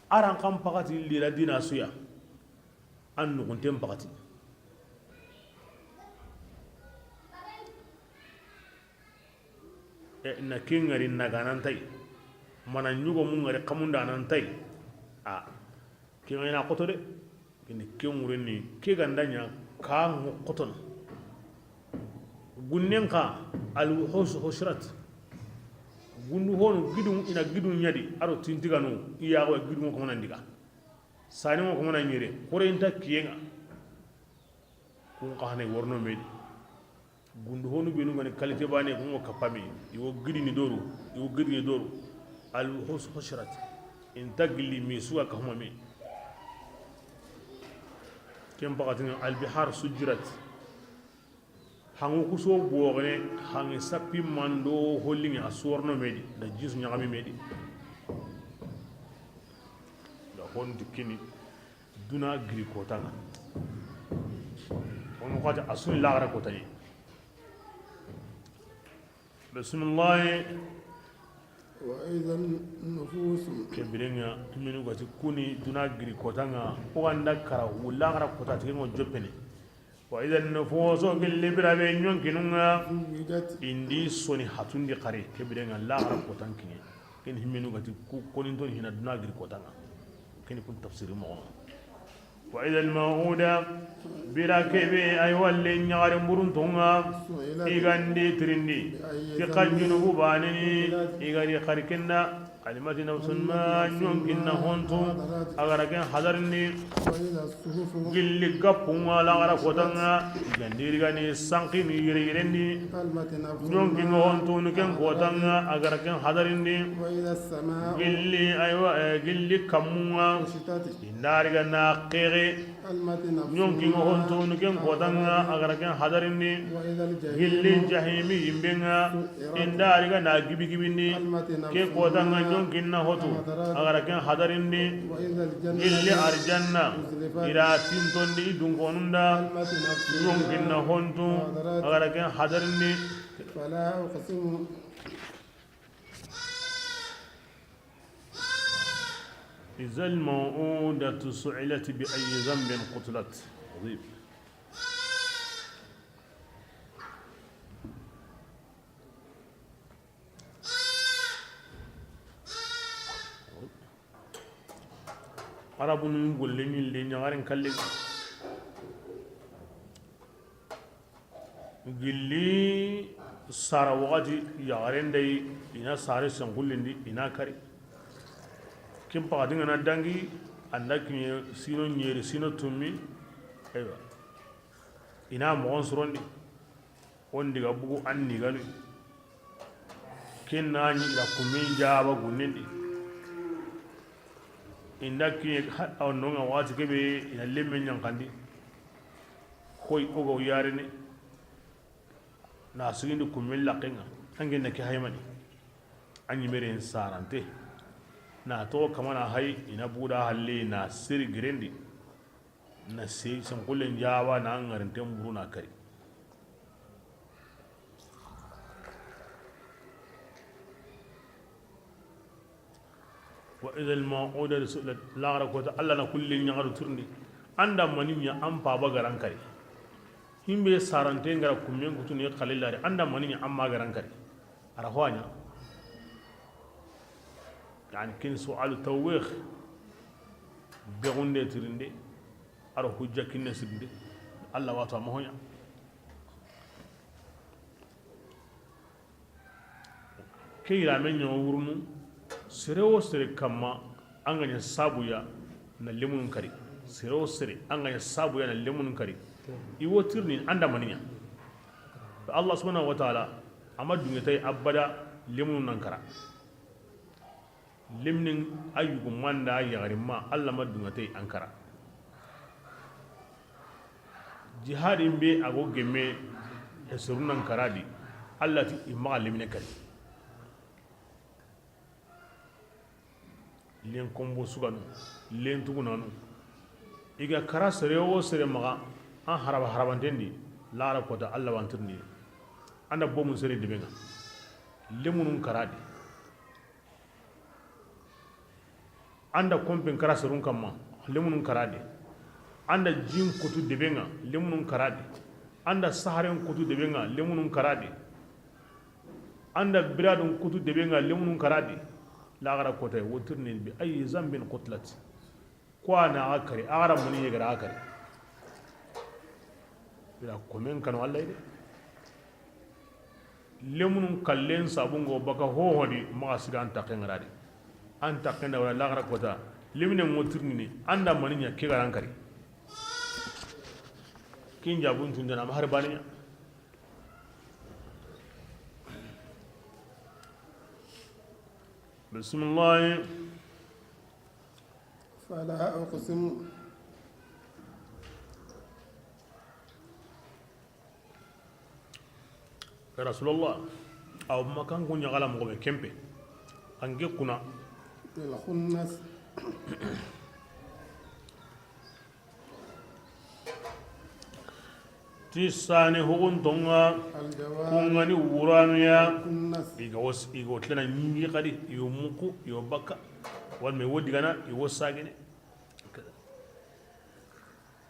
A ran kan pakati lira dina suya. An nuxunten pakati. E, na ke ŋari naganantay, mana ɲugo mu ŋari kamundanantay. A, ke ŋa ina xoto de. Kini ke ŋureni, ke ga nda ɲa, ka ŋo xotono. Gunnen xa, al wuhus hushirat. Gundu honu, gidun, ina gidun ɲadi, aro tintiganu, i yaxo gidun ŋo kamana ndiga. Sani ŋo kamana ɲere, xore inta kiyen ŋa. Kun xa hane worno medi. Gundu honu benu gani qualité bane, kun ŋo kapami. I wo gidini doru, i wo gidini doru. Al wuhus hushirat. Inta gilli mi suga kahuma me. Ken pakatin al bihar sujjirat. Hangu kuso bogene, hangi sappi mando holingi a suwarno medi, da jisu ɲagami medi. Da hon dikkini. Duna giri kota ŋa. Ono xati a suni laxara kota ɲi. Bismillahi. Wa idha nufusu. Ke biren ŋa, minu gati kuni duna giri kota ŋa, o ganda kara wu laxara kota tigi ŋo joppene. Wa idha nufusu, gilli birabe ɲonkinun ŋa. Zuwidat. Indi soni hatundi xare, ke biren ŋa laxara kotan kiɲe. Ken himmenu gati ku koninton hina duna giri kotan ŋa. Ken kun tafsiri moxo. Wa idha al mawuda, bira kebe ay walle ɲaxare mburunton ŋa. Su'ilat. I gandi tirindi. Bi ayyi. Ti xanjunubu baneni. Su'ilat. I gari xari kenda. Alimati nafsun ma ɲonkinna hontu, a gara ken hadarindi. Gilli gappu ŋa laxara kotan ŋa, i gandiri gani sanki ni yere yerendi. Ɲonkinŋa hontu ni ken kotan ŋa, a gara ken hadarindi. Gilli, aywa, eh, gilli kammun ŋa. I ndari ga na xexe. Ɲonkinŋa hontonu ken kotanŋa, a ga ra ken hadarindi. Gilli jahimi yimbenŋa, inda a ri ga na gibi gibindi. Ke kotanŋa ɲonkinna hotu, a ga ra ken hadarindi. Gilli arjanna, i ra tintondi i dunkonunda. Ɲonkinna hontu, a ga ra ken hadarindi. إذا الموءودة سئلت بأي ذنب قتلت. عظيم. Arabunun golle ɲi le ɲaxaren kalle. Gilli sara waxati, yaxaren da i na sare senxullindi, i na kari. Ken paxati ŋa na dangi, an da kiɲe sino ɲeri, sino tummi. Eywa, i na moxon sorondi. Wo n diga bugu an niganu. Ken na ɲi i da kumin jaba gunnendi. I n da kiɲe ha-, awa nonga waxati kebe i na lemme ɲanxandi. Hoy o ga wo yarini. Na sigindi kumin laxenŋa. An genne ke haymani. A ɲimeren sarante. Na toxo kamana hay, i na buguda halle na seri girendi. Na sey senxullen jaba na ŋarinten buru na kari. وإذا الموءودة سئلت. Laxara kota, Alla na kulle ɲaxaru turindi. An da mani ɲa an paba ga ra n kari. Himbe sarante n ga ra kummen kutuni xalilari. An da mani ɲa an ma ga ra n kari. A ra ho a ɲa. Yani ken su'alu tawbih. Begunde tirinde. A ra hujja kinne sirinde. Alla wato a ma ho ɲa. Ke yirame ɲa wurunu, sere wo sere kamma, an ga ɲa sabuya na lemunun kari. Sere wo sere, an ga ɲa sabuya na lemunun kari. I wo tirini an da mani ɲa. Allah subhanahu wa ta'ala, a ma dunge tay abada lemunun nan kara. Leminen a yugu manda yaxarin ma, Allah ma dunge tay an kara. Jihadin be a go gemme, e sorunan karadi, Allah ti i maxa lemine kari. Len kombo suganu, len tugunanu. I ga kara sere wo sere maxa, an haraba harabanten di, laxara kota Allah wantirni. An da bomun sere debe ŋa, lemunun karadi. An da kompen kara serun kamma, lemunun karadi. An da jin kutu debe ŋa, lemunun karadi. An da saharen kutu debe ŋa, lemunun karadi. An da biradun kutu debe ŋa, lemunun karadi. Laxara kota wo tirni bi ayi zambin qutilat. Ko a na a kari, a ga ra mani yegara a kari. Ila komen kanu Allah de. Lemunun kallen sabun go baka hohodi maxa siga an takken ŋa ra di. An takken da wala laxara kota. Lemine ŋo tirnini, an da mani ɲa ke ga ra an kari. Kin jabun tundana ma har bani ɲa. Bismillah. فلا أقسم. Ya Rasulullah, aw makan kun ɲaxala moxo be kempe. An ge kuna. بالخنس. Ti sane huguntonŋa, الجوار kun ga ni wuranu ya, الكنس. I ga wo s-, i ga wo tilana ɲingi xadi, i wo muku, i wo bakka, walma i wo digana, i wo sagene.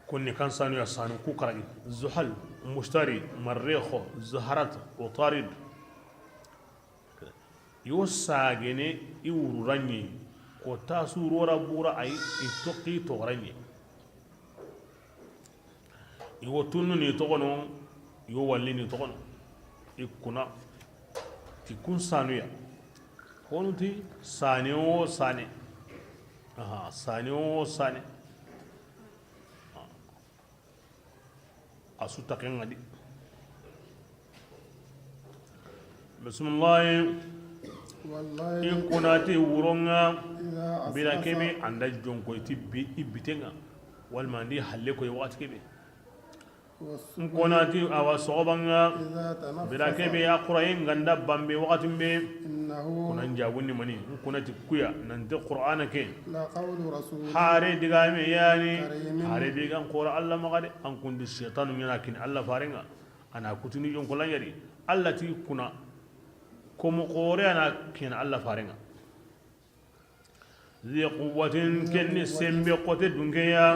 Konni kan sanu ya sanu ku karagi. Zuhal, Mushtari, Marrexo, Zuharat, Utarid. I wo sagene, i wuru raɲe, ko tasu rora bura ay, i toqi toxo raɲe. I wo tunnu ni toxono, i wo walli ni toxono. I kuna ti kun sanuya. Honu ti sane wo sane. Aha, sane wo sane. A su taken ŋa di. Bismillahi. والليل. I kunati wuronŋa. إذا عسعس. Bira kebe an da jonko i ti bi, i bitenŋa. Walma ndi halle koy waxati kebe. N konati awa soxobanŋa. Bira kebe a xurayen ganda bambe waxatin be. Kunan jabundi mani n kunati kuya nanti Qur'ana ke. Hare digame yani. Hare be gan xora Allah maxa de. An kundi setanu ɲana kini Allah farenŋa. A na kutuni yonkolan yari. Allah ti kuna. Komo xore a na kini Allah farenŋa. Zi quwwatin, ken ni sembe xote dunkeya.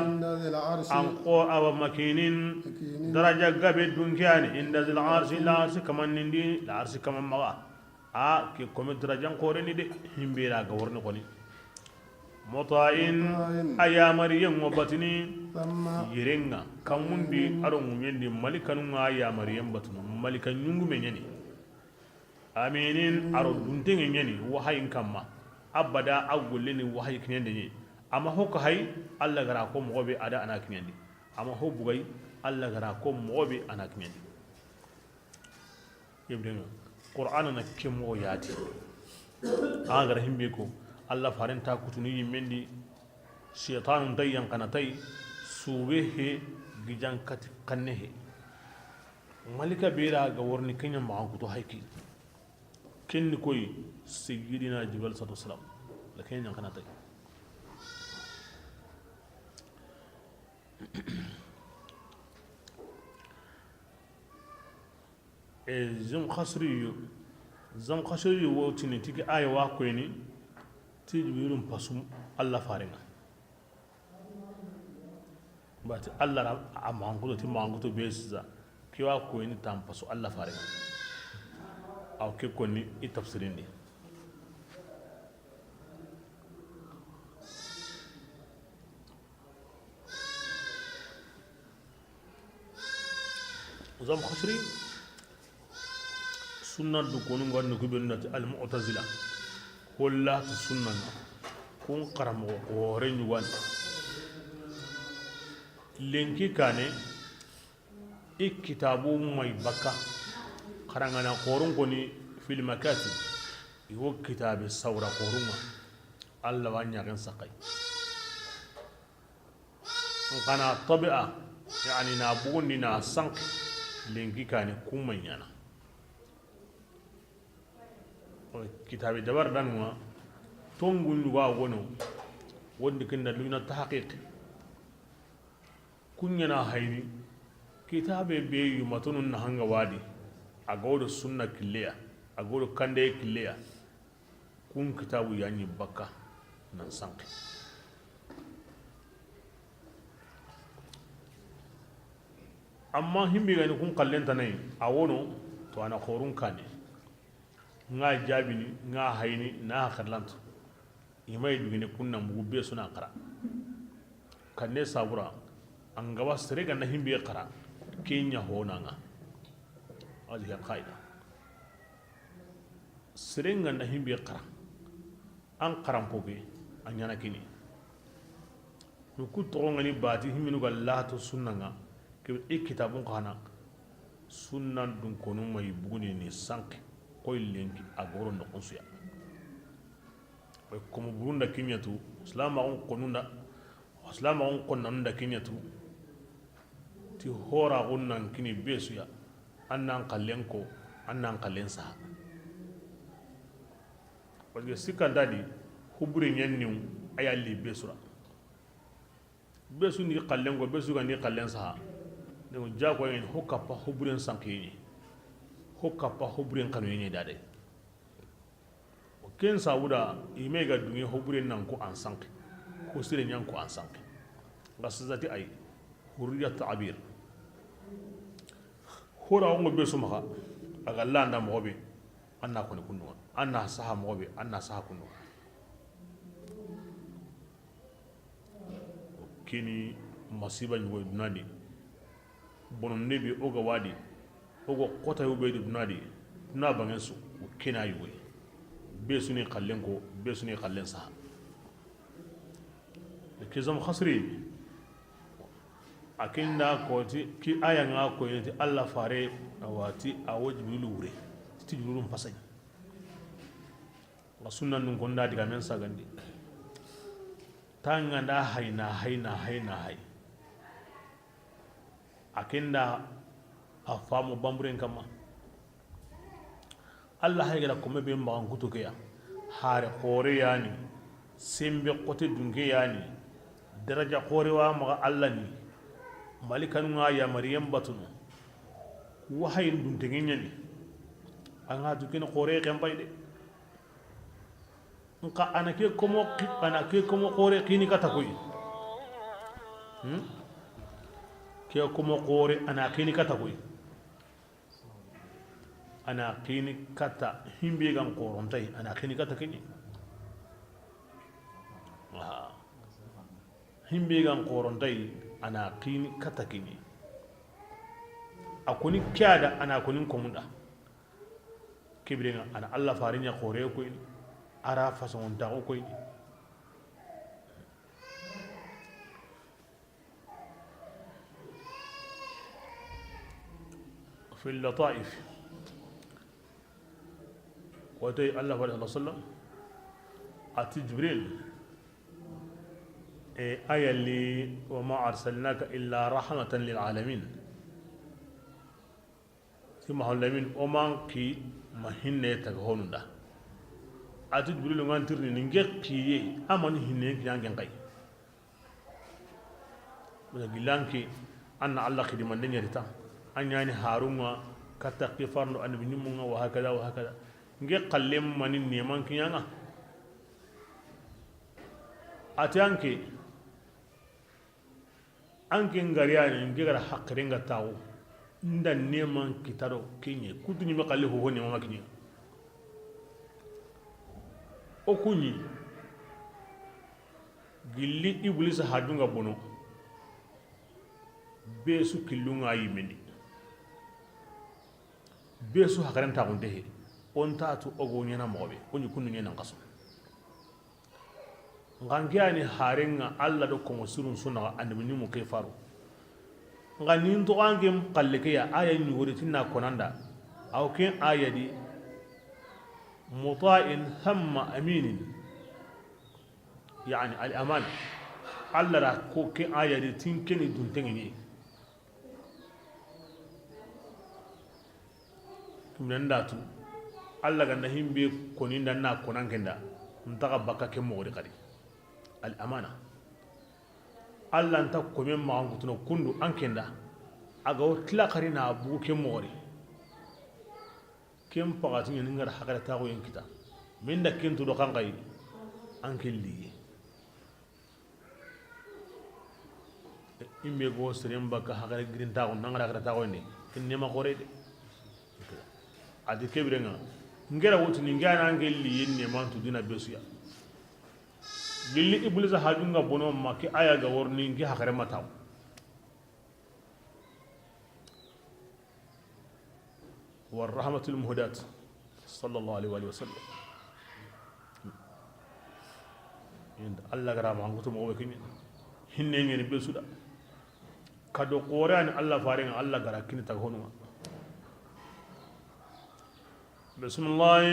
An xo awa makinin daraja gabe dunkeyani. Inda zil arsi, la arsi kaman nindi, la arsi kaman maxa. A ke kome darajan xore ni de. Himbe ra ga worni xoni. Muta'in, a yamariyen ŋo batini. Yirenŋa, kanmundi, aro ŋuɲendi, malikanunŋa a yamariyen batunu, malika ɲungume ɲani. Aminin, aro dunteŋe ɲani wahayin kamma. Abada a golleni wahayi kiɲende ɲe. Ama hokka hay, Allah gara ko moxo be ada ana kiɲandi. Ama ho bugay, Allah gara ko moxo be ana kiɲandi. Yebdenga, Qur'ana na ke moxo yati. A gara himbe ko, Allah farenta kutuni yimmendi. Shaytanu nta yanxana tay, sube he, gijan kati kanne he. Malika bera ga worni kenya maxan kuto hayki. Kenni koy Sayyidina Jibril sallallahu alaihi wasallam. La kenya yanxana tay. E Zamkhashriyu, Zamkhashriyu wo tini tiki aya wa koyni ti Jibrilu n pasu Allah farenŋa. Bati Allah ra a mankuto ti mankuto be sisa ki wa koyni tan pasu Allah farenŋa. Aw ke konni i tafsirindi. Zamkhashri, sunna du konu nga ni ku be nati al mu'tazila. Ko latu sunna nga kun xaramoxo xore ɲugani. Lenki kane i kitabu may bakka. Xarangana xorun koni fil makatib. Iwo kitabe sawra xorunga. Allah wa ɲaxen saxay. Nkana tabi'a, yani na bugundi na sanki lenki kani kuma ɲana. Kitabe dabar danwa tongun duga gono. Wondi kinda luna tahqiq. Kunyana hayni kitabe be yumatunun na hanga wadi. A godo sunna killeya, a godo kande killeya. Kun kitabu ya ɲi bakka nan sanki. Amma himbi gani kun kallen tanai a wono to ana xorun kane. Nga jabini nga hayni na xarlantu. Imay dugine kunna mugu be suna xara. Kanne sabura an gaba sere ganda himbi xara. Kenya honanga. Hadi ya qaida. Sere ganda himbi xara. An xaranpo ke a ɲana kini. Ku toxo ngani bati himinu ga lato sunna nga. Ke i kitabun xana. Sunnan dun konu mayi buguni ni sanki. Koy lenki a goro no kunsuya. Komo burunda kinyatu. Islam on konunda. Islam on konnanda kinyatu. Ti hora gunnan kini besuya. Annan kallen ko annan kallen saha. Parce que sikkanta di hubure ɲanniw a yalli be sura. Be su ni xallen ko be su ga ni xallen saha. Donc jago yen ho kappa huburen sankiye ɲi. Ho kappa huburen kanu ɲi dade. Ken sabuda ime ga dunge huburen nan ko an sanki. Ko sire ɲan ko an sanki. Nga sisati ay hurriya ta'bir. Hora wongo be su maxa a ga landa moxo be. An na koni kunduŋa an na saha moxo be an na saha kunduŋa. Keni masiba ɲugoy dunadi. Bononde be o ga wadi o go xota yo be dunadi. Duna bangen su o kena yugoy. Be su ni xallen ko be su ni xallen saha. Kizam xasri. A kinda koti ki aya nga koyini ti Allah fare. Awati awo Jibrilu wure ti Jibrilu mpasay. Nga sunna nun konda diga men sagandi. Tanga nda hayna hayna hayna hay. A ken da a faamu banburen kamma. Alla hay ga da kome be maxan kutu ke ya, hare xoore ya ni, senbe xote dunke ya ni, daraja xoore wa maxa Alla ni, malikanu ŋa yamariyen batunu, wahayin duntenŋe ɲa ni, a ŋa tu ken xoore xenpay de. Nxa a na ke komo xi-, a na ke komo xoore xini kata koy. Hmm? Ke komo xoore a na xini kata koy. A na xini kata himbe gan xoronta yi, a na xini kata ke ɲi. Aha. Himbe gan xoronta yi, a na xini kata ke ɲi. A koni ke ya da, a na koni komunda. Ke biren ŋa, a na Alla faaren ɲa xoore koyini, a ra fasoŋontaxu koyini. Fi llataif, kote Alla faare sallallahu alayhi wasallam a ti Jibril, e, a ya li, wa ma arsalnaka illa rahmatan lil alamin. Ti Mahamadu Lamin, o ma an ki ma hinne taga honu da. A ti Jibrilu, ŋa n tirindini, n ke kiye, a ma ni hinne ki ɲa n ke n xay. Wala gilli an ke, an na Alla xidimande ɲa ri ta. An ɲa ni harun ŋa, katta ke farndo annabi ɲimmun ŋa, wa hakada, wa hakada. N ke xalle ma ni neeman ki ɲa ŋa. A ti an ke, an ke n gari ya ni, n ke ga da haqilen ga taxu, n da neeman kita do ke ɲi, kutu ɲi me xalle ho ho neema ma ki ɲi. O ku ɲi, gilli Ibliisa hajun ga bono, be su killun ŋa yi me ni, be su haqilen taxunte he, o nta tu o go ɲaana moxo be, o ɲi kundu ɲaana n xaso. Nxa n ke ya ni haren ŋa Alla do komo sirun su naxa annabi ɲimmu ke faru. Nxa ni n toxo an ke n xalle ke ya, a ya ɲi wori ti na konanda. Aw ken a ya di, muta'in thamma aminin. Yani al amana. Alla da ko ke a ya di ti n ke ni duntenŋe ni. Minen da tu, Alla ga nda himbe koni n da na konan ke n da, n taxa bakka ke moxo di xadi. Al amana. Alla nta kome maxan kutuna kundu an ke n da, a ga wo tila xari na bugu ke moxo di. Ken paxati ɲa ni n ga da haqilen taxuyen kita. Min da ken tu do xan xayi, an ke liye. Imbe go seren bakka haqile girintaxu, nangara haqile taxu ni, ken nema xore de. A di ke biren ŋa, n ke ra wutini, n ke a na n ke liye neman tu dina be su ya. Gilli Ibliisa hajun ga bono ma ke a ya ga worini n ke haqile ma taxu. Wa rahmatul muhdat, sallallahu alaihi wa sallam. Inda Alla ga ra ma an kutu moxo be ke ɲi, hinne ɲeni be su da. Kado xore ya ni Alla faren ŋa, Alla ga ra kini taga honu ŋa. Bismillah.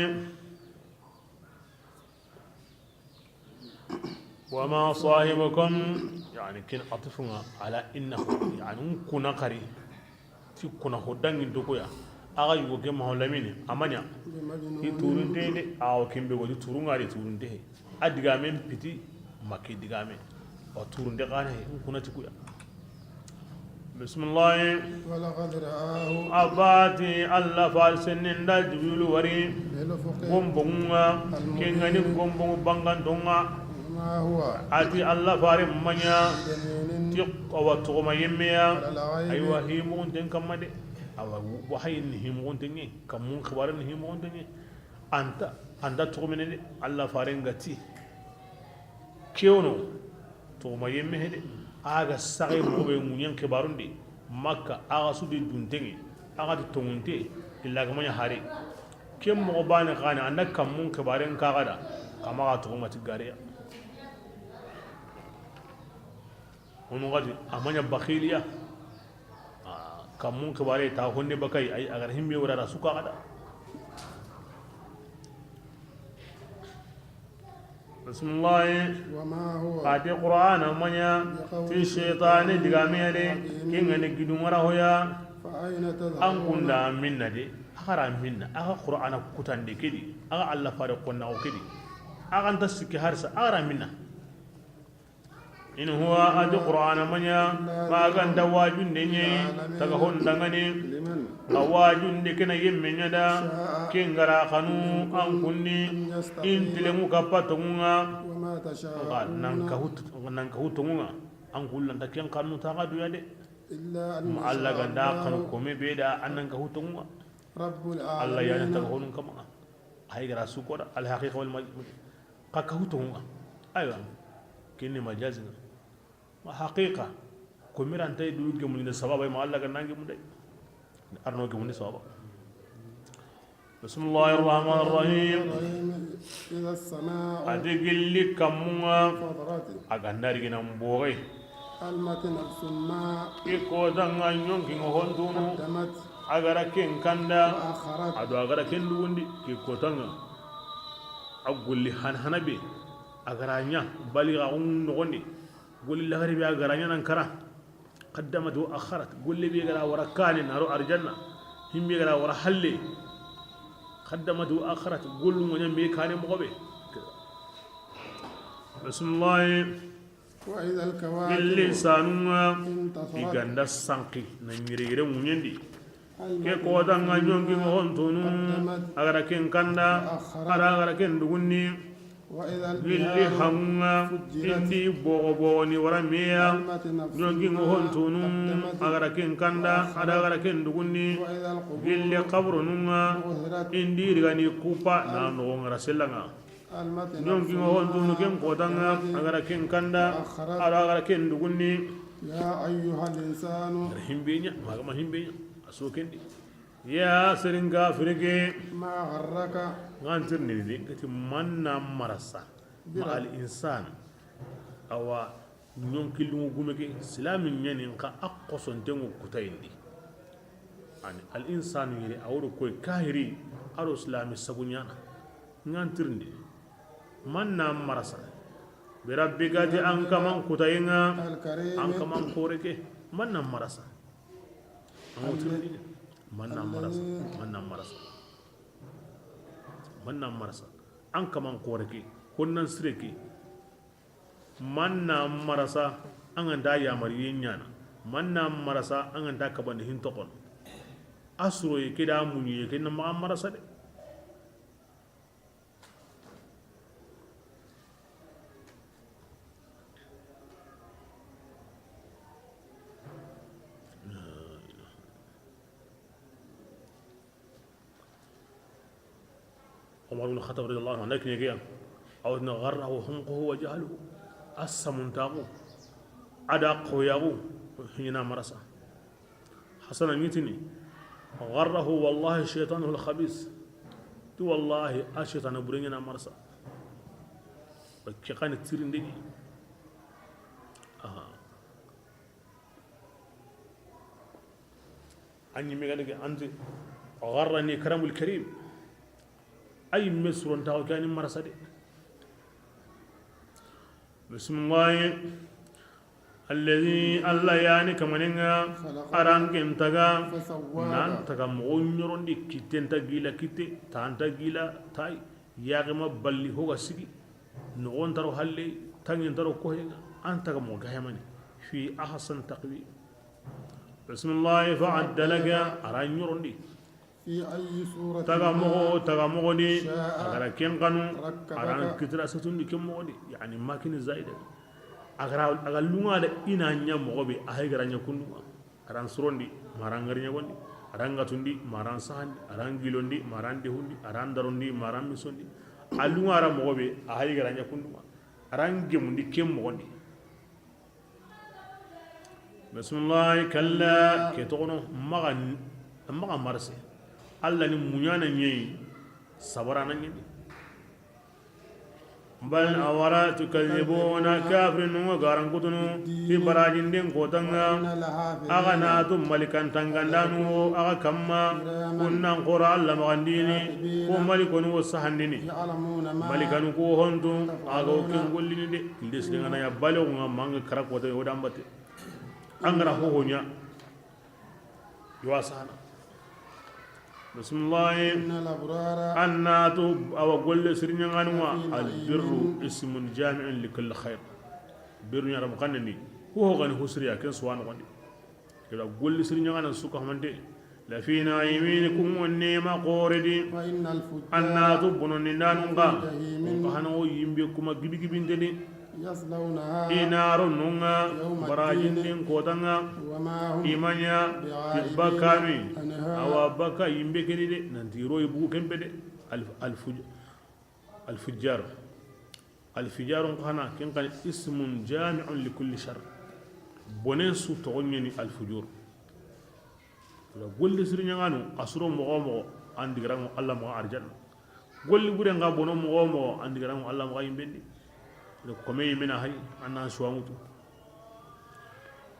Wa ma sahibukum, yani ken atifu ŋa ala innahu, yani n kuna xari ti kuna ho dangi do ko ya. A ga yugo ke Mahamadu Lamini, a ma ɲa. Ti turunte de, awa ken be go ti turun ŋa de turunte. A digamen piti, ma ke digame. Wa turunte xane, n kuna ti ku ya. Bisimilahi. ولقد رآه A ba ti Alla faren sennen da Jibrilu wari. بالأفق Gombonŋa, المبين. Ken ga ni gombonŋu bangantonŋa. ما هو A ti Alla faren ma ɲa. بضنين Ti awa toxoma yemme ya. على الغيب. Aywa, himuxunten kamma de. Awa, wahayin ni himuxunten ɲi, kammun xibaaren ni himuxunten ɲi. Anta, anta toxomene de, Alla faren ga ti. Ke wono, toxoma yemme he de. A ga saxe moxo be ŋuɲen xibaarun di, Makka, a ga su di duntenŋe, a ga ti tonŋunte, illa ga ma ɲa hare. Ken moxo bane xane, anda kammun xibaaren kaxa da, kama ga toxoma ti gare ya. Hono gadi, a ma ɲa baxiliya. Ah, kammun xibaare ta honne bakay, ay, a ga ra himbe wara da suka gada. Bismillahi. وما هو Ati Qur'ana ma ɲa, بقول ti shaytani شيطان digame ya de, رجيم. Ken ga ni gidun wara hoya. فأين تذهبون An kunda minna de, a ga ra minna, a ga Qur'ana kutande ke di, a ga Allah fare konna o ke di, a ga nta sikki harsa, a ga ra minna. In huwa, ati Qur'ana ma ɲa, ma ga nta wajunde ɲa yi, taga hondangani. Nxa wajunde ke na yemme ɲa da, ken ga ra xanu an kunni, in tilemu kappa tonŋun ŋa. Nxa nan kahu, nan kahu tonŋun ŋa, an kullanta ken xanu taxa duya de. Ma Allah ga nda xanu kome be da, an nan kahu tonŋun ŋa. Allah ya ni taga honun kama. Hay ga ra su ko da, al haqiqa wal maj-, xa kahu tonŋun ŋa. Aywa. Ken ni majazi ŋa. Ma haqiqa, ko mirantay du gemundi sababa, ma Allah ga nan gemundi. Arno gemundi sababa. Bismillahir rahmanir rahim. إذا السماء Ati gilli kammun ŋa, فطرت. A ga nda ri gina mboge. علمت نفس ما Ke kota ŋa ɲonki ŋa hontunu. قدمت A ga ra ken kanda. وأخرت. A do a ga ra ken dugundi. Ke kota ŋa. A golli han hana be. A ga ra ɲa. Bali ga un nogondi. Golli lagari be a ga ra ɲa nan kara. قدمت وأخرت. Golle be ga ra wara kane na ro arjanna. Himbe ga ra wara halle. قدمت وأخرت. Gollu ŋa ɲa me kane mogo be. Bismillah. وإذا الكواكب Gilli sanun ŋa. انتثرت. I ga nda sanki na ɲire yire ŋuɲendi. Ke kota ŋa ɲonki ŋa hontunu, a ga ra ken kanda, a da a ga ra ken dugundi. Gilli hamun ŋa, indi bogo bogo ni wara meya, ɲonki ŋa hontunu, a ga ra ken kanda, a da a ga ra ken dugundi. Gilli kaburunun ŋa, indi rigani kupa na nogo ŋa ra sella ŋa. Ɲonki ŋa hontunu ken kota ŋa, a ga ra ken kanda, a da a ga ra ken dugundi. يا أيها الإنسان Himbe ɲa, ma ga ma himbe ɲa, a so kendi. Ya seren kafiri ke. ما غرك Ŋa an tirindini de, n ga ti man na marasa. Ma al insan. Awa, ɲonki lungu gume ke, silami ɲa ni nxa a xosonten ŋo kutayindi. Ani al insanu yere, a wori koy kahiri, a do silami sagu ɲana. Ŋa an tirindi. Man na marasa. Bi rabbika ti an kaman kutayi ŋa. الكريم An kaman kore ke. Man na marasa. An ŋo tirindi. Man na marasa. الذي Man na marasa. Man na marasa. An kaman kore ke. Honnan sire ke. Man na marasa. An ga nda yamariye ɲana. Man na marasa. An ga nda kabandi hin toxon. A suroye ke da muɲiye ke na maxa marasa de. Omar bin Khattab radiyallahu anhu, a na kiɲe ke ya. A wa tini, غره حمقه وجهله. A samuntaxu, a da xoyaxu, hina marasa. Hasana ɲi tini, غره والله شيطانه الخبيث. Ti wallahi, a shaytana bure ɲa na marasa. Ba ke xa ni tirindi. Aha. A ɲi me ga daga anti, غرني كرم الكريم. Ay me surontaxu ke a ni marasa de. Bismillahi. Alladhi, Allah ya ni kamanen ŋa, a ra an ken taga, nan taga moxo ɲorondi, kitten ta gila kitte, tan ta gila tay, yaxe ma balli ho ga sigi, noxon ta ro halle, tangen ta ro kohen ŋa, an taga moxo ga hemani, fi ahsan taqwim. Bismillahi, fa adda laka, a ra ɲorondi. في أي صورة Taga moxo, taga moxo di, شاء a ga ra ken xanu, ركبك a ra an kitira satundi ken moxo di, yani makini zaida. A ga ra, a ga lunga da i na ɲa moxo be, a hay ga ra ɲa kundu ŋa. A ra an surondi, ma a ra an gari ɲagondi, a ra an gatundi, ma a ra an sahandi, a ra an gilondi, ma a ra an dehundi, a ra an darondi, ma a ra an misondi. A lunga ra moxo be, a hay ga ra ɲa kundu ŋa. A ra an gemundi ken moxo di. Bismillahi, kalla, ke toxono, maxa, maxa marse. Allah ni muɲana ɲeyi, sabarana ɲeyi. Bal awara tukadhibuna, kafirinun ŋa garankutunu ti barajinden kotanŋa. Axa na tu malikan tangandanu wo axa kamma, kunnan xora Alla maxandini, ko malikonu wo sahandini. Malikanu ko hontu, axa wo ken gollini de. Nde siringana ya balewu ŋa manga kara kota yo dambate. Angara ho honya. Yo a sahana. Bismillahi. An na tu awa golle siriɲaŋanu ŋa. Albirru ismun jami'un li kulli khair. Birru ɲa rabu xanne ni. Ho ho gani husriya ken suwa noxondi. Ila golle siriɲaŋana suka hamante. La fi na'imin, kun ŋa nema xore di. An na tu bonondindanun ŋa. Kun xa hana wo yimbe kuma gibi gibinte di. I na ro nonŋa barajinden kotanŋa. I ma ɲa ti bakanu yi. Awa baka yimbe keni de, nanti ro yi bugu kempe de. Alfujjar. Alfujjarun xana ken xani ismun jami'un li kulli shar. Bonen su toxon ɲeni alfujur. Golle siriɲaŋanu a suro moxo moxo an digiraŋo Alla maxa arjanna. Golli bure ŋa bono moxo moxo an digiraŋo Alla maxa yimbendi. Kome yimena hay an na suwaŋutu.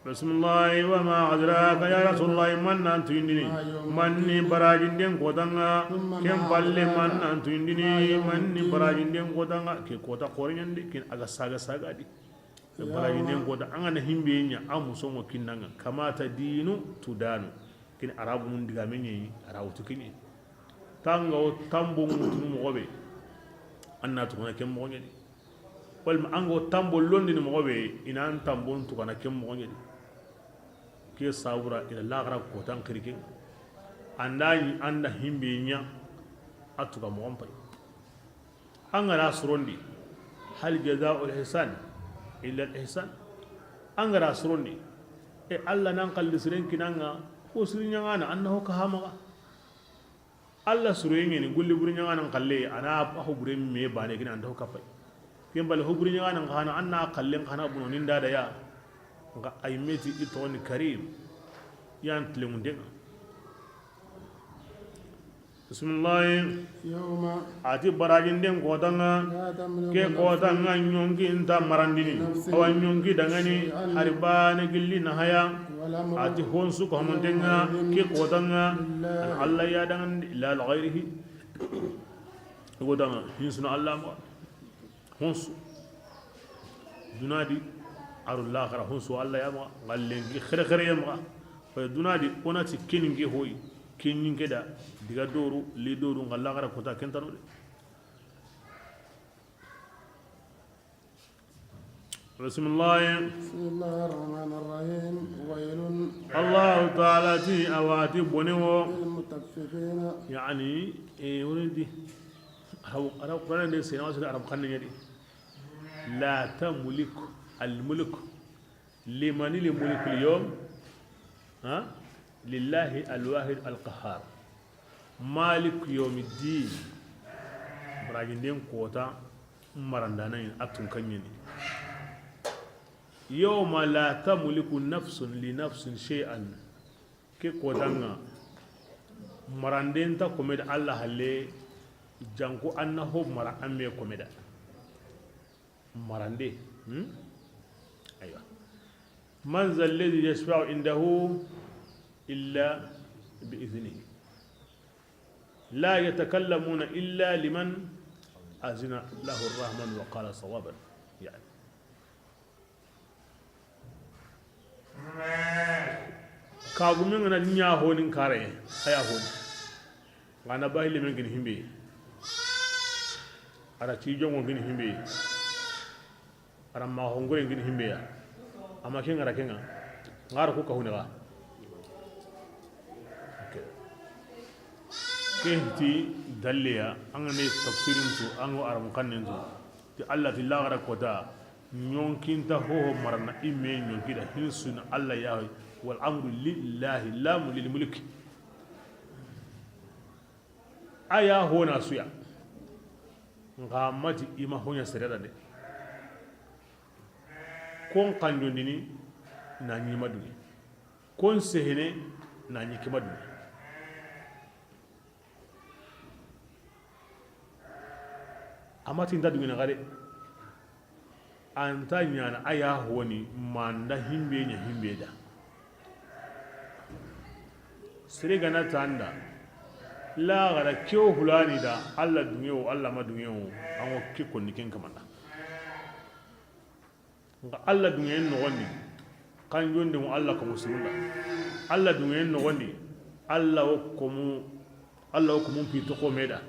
Bismillahi wa ma adraka ya rasulullahi, man nan tuyindini manni barajinden kotanŋa. Ken palle man nan tuyindini manni barajinden kotanŋa. Ke kota xore ɲandi ken aga saga saga di. Barajinden kota an ga na himbe ɲa a musonŋo kinnanŋa kamata dinu tudanu. Kin arabunun digame ɲeyi ara wutu kiɲe. Tanga wo tambo ŋutunu moxo be. An na tugana ken moxo ɲedi. Walma an ga wo tambo londini moxo be, i na an tambon tugana ken moxo ɲedi. Ke sabura ila laxara kotan xiriken. Anda ɲi anda himbe ɲa a tuga moxon pay. An ga ra sorondi, hal jazaa'ul ihsan illa al ihsan. An ga ra sorondi, e Alla nan xalli siren kinanŋa, ko siriɲaŋana an na ho ka hamaxa. Alla suroye ɲeni golli buri ɲaŋanan xalle, a na a ho bure me bane kini an ta ho kapay. Ken bale ho buri ɲaŋanan xana an na xallen xana bono ninda da ya. Nxa ay meti i toxoni Karim. Yan tilemundenŋa. Bismillahi. Yawma. A ti barajinden kotanŋa. La tamliku. Ke kotanŋa ɲonki nta marandini. Nafsin. Awa ɲonki dangani. Shay'an. Hari bane gilli na haya. A ti honsu ko hamantenŋa ke kotanŋa. An Alla ya dangandi la ghayrihi. Kotanŋa hinsuna Alla ma honsu. Dunadi aru laxara honsu Alla ya ma ngallengi xere xere ya ma. Fa dunadi onati keninge hoy keninge da diga doru li doru ngal laxara kota kentano de. Bismillahi. Bismillahi rahmani rahim. Waylun. Allahu taala ti a wa ti bone wo. Lilmutaffifina. Yani e woni di. Arabu, Arabu, Qur'an de sena wasu Arabu xanne ɲedi. La tamliku al mulku. Limani li mulku al yawm. Ha? Lillahi al wahid al qahhar. Malik yawmiddin. Barajinden kota marandanayin a tunkaɲeni. Yawma la tamliku nafsun li nafsin shay'an. Ke kotanŋa maranden ta komeda Alla halle. Janko an na ho mara an me komeda. Marande. Hmm? Aywa. Man zal ladhi yashfa'u indahu illa bi idhnihi. La yatakallamuna illa liman azina lahu arrahman wa qala sawaban. Yani. Kagumen ŋa na ɲa honin kare, a ya honi. Ŋa na bahi lemen gini himbe. Ara ci jongo gini himbe. Ara ma hongore gini himbe ya. Ama ken ŋa ra ken ŋa. Ŋa ra ko ka huni ga. Ke hiti dalliya, an ga ne tafsirin tu, an ga Arabu xannen tu. Ti Alla ti laxara kota, ɲonkinta hoho marana i me ɲonki da hinsuna Alla ya hoy, wal amru lillahi, lamu lil mulki. A ya hona suya. Nxa mati i ma hoɲa sere da de. Kon xanjondini na ɲi ma dunge. Kon sehene na ɲi ke ma dunge. Amati nta dungina xa de. An ta ɲaana a ya honi ma an da himbe ɲa himbe da. Sere ga na ta an da, laxara ke wo hulani da, Alla duŋe wo, Alla ma duŋe wo, an wo ke konni ken kamanda. Nxa Alla duŋe noxondi, kanjonde ŋo Alla komo sirunda. Alla duŋe noxondi, Alla wo komo Alla wo kumun pi toxo me da.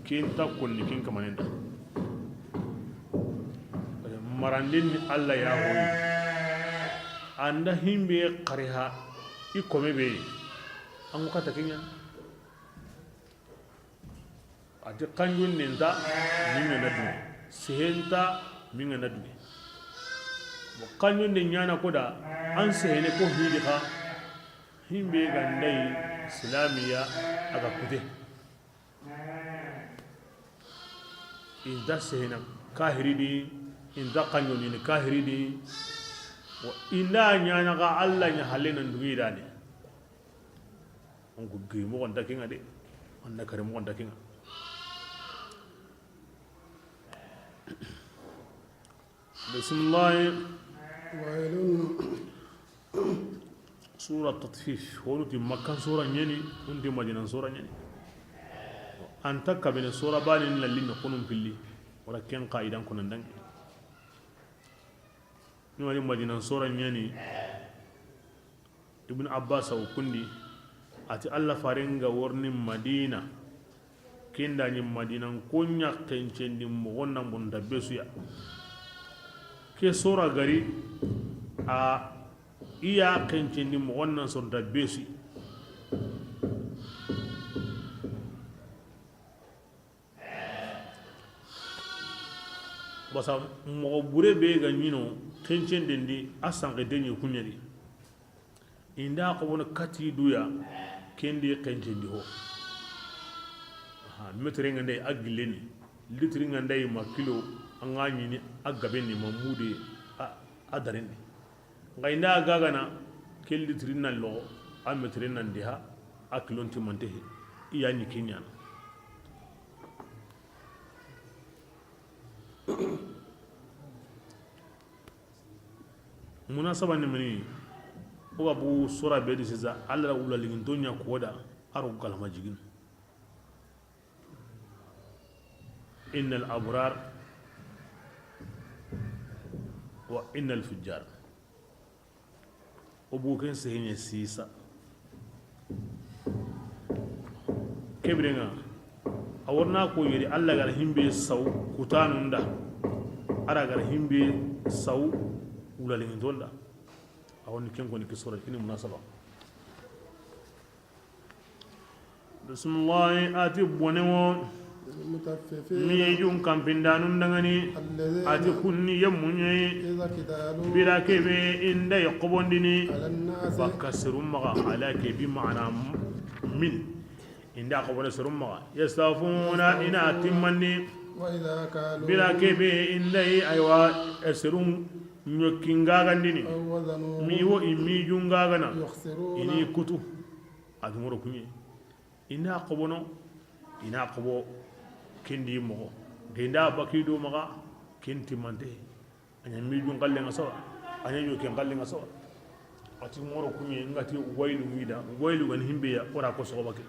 Ken ta konni ken kamanen da. Maranden ni Alla ya hoyi. An da himbe xariha i kome be. An ko kata kenya. A ti kanjun nen ta min ga na duŋe. Sehen ta min ga na duŋe. Bon, kanjun de ɲaana ko da an sehene ko hidi xa. Himbe ga ndayi silamiya a ga kute. Inta sehena kahiri di, inta kanjoni ni kahiri di. Wa inda ɲaana ga Alla ɲa halle nan dugi dane. On ko giri mo gonta kinga de. On na kare mo gonta kinga. Bismillah. Waylun. Sura Tatfif, honu ti Makkan sura ɲeni, kun ti Madinan sura ɲeni. An ta kabine sura bani na linna kunun pilli, wala ken qaidan kunan dangi. Ni wani Madinan sura ɲeni, Ibn Abbas a wo kundi, a ti Alla faren ga worni Madina, ken da ɲi Madinan ko ɲa xencendi moxon na bonta besuya. Ke sora gari a iya xencendi moxon na sonta besuya. Basa moxo bure be ga ɲino xencenden di a sanxete ɲi kuɲeri. Inda xobono kati duya kendi xencendi ho. Aha, metre nga ndey a gilleni, litri nga ndey ma kilo, a nga ɲini a gabeni ma mude a, a dareni. Nga inda gagana ke litri na loxo a metre nan diha a kilon timante he. Iya ɲi kenyana. Munasaba ni mini? O ga bu sura be di sisa, Alla wula liginto ɲa koda, a ro galama jigin. Innal abrar wa innal fujjar. O bu ken sehiɲe sisa. Kebirenga a worna ko yeri, Alla gara himbe saw kutanunda, ara gara himbe saw wulalingintonda. A woni ken koni kisora kini munasaba. Bisimilahi, a ti bone wo. Mutaffifina. Miijun kanpindanun dangani. Alladhina. A ti kunni yemmuɲeyi. Idha iktalu. Bira kebe inda yokkobondini. Ala nnasi. Bakka serun maxa, ala ke bi ma'ana min. Inda xobone serun maxa. Yastafuna, ina timmandi. Wa idha kalu. Bira kebe inda yi, aywa, e serun ɲokki ngagandini. Aw wazanu. Mi wo i miijun ngagana. Yukhsiruna. Ini kutu. A dungoro kuɲe. I na xobono, i na xobo kendi moxo. Genda baki do maxa, ken timante. A ɲa miijun xallen ŋa sawa, a ɲa ɲoken xallen ŋa sawa. A ti moro kuɲe, nga ti waylu mida, waylu gani himbe ya, ora ko soxoba ke.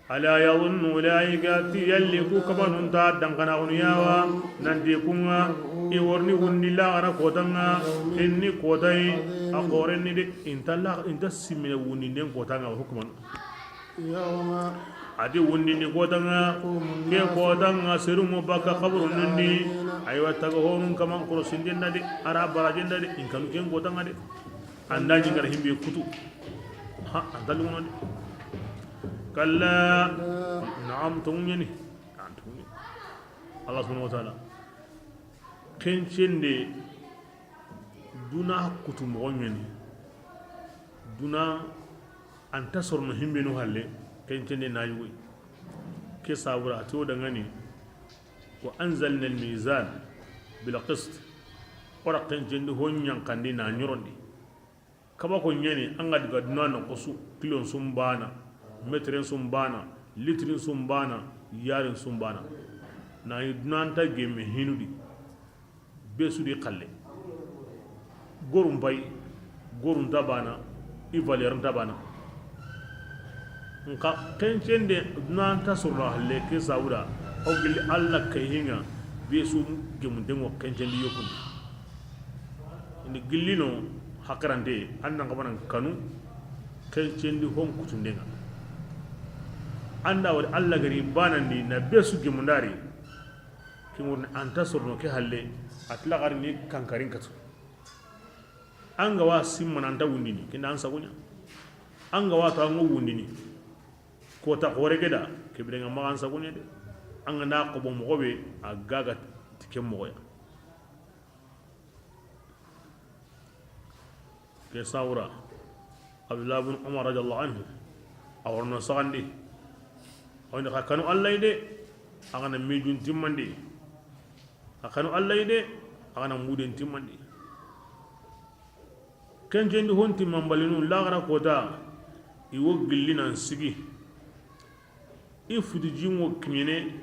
Ala yazunnu ulaika, ti yalli ku kabanun ta dankanaxunu yawa, nanti kunga, i worni wundi laxara kotanga, inni kotayi, a xorenni de, inta la, inta simmine wundinden kotanga, hukuman. Yawma. A ti wundini kotanga, ke kotanga, serumo baka xaburunun di, aywa, taga honun kaman korosindinda de, ara barajinda de, in kanu ken kotanga de. Anda ɲingara himbe kutu. Ha, anta lugono de. Kalla, naam, tonguɲeni. An tonguɲeni. Allah subhanahu wa ta'ala. Kencende, duna kutu moxo ɲeni. Duna anta sorono himbenu halle, kencende na yugoy. Ke sabura, a ti wo dangani, wa anzalna al mizan bil qist. Ora kencendi ho ɲankandi na ɲorondi. Kaba ko ɲeni, an ga diga duna noxo su, kilon sun bana, metren sun bana, litrin sun bana, yarin sun bana. Na i dunanta gemme hinudi. Be su di xalle. Gorum bay, gorum tabana, i valeur tabana. Nka kencende dunanta sorno halle ke sawuda. O gilli Allah kay hinga. Be su gemundengo kencendi yokundi. Ini gillino hakkarante, an nan xabanan kanu kencendi hon kutundenga. Anda wadi Allah gari banandi na be su gemundari. Kimurni anta sorno ke halle. Atla garini kankarin katu. An ga wa simmana anta wundini kinda an sagunya. An ga wa to an go wundini. Kota xore geda kebirenga maxa an sagunya de. An ga na ko bo moxo be a gaga tike moxoya. Ke sawura Abdullah bin Umar radiyallahu anhu. A warno saxandi. Woni xa kanu Allah de. A gana mijun timmandi. A kanu Allah de. A gana muden timmandi. Kencendi hon timman balinu laxara kota. I wo gilli nan sigi. I futu jingo kiɲene.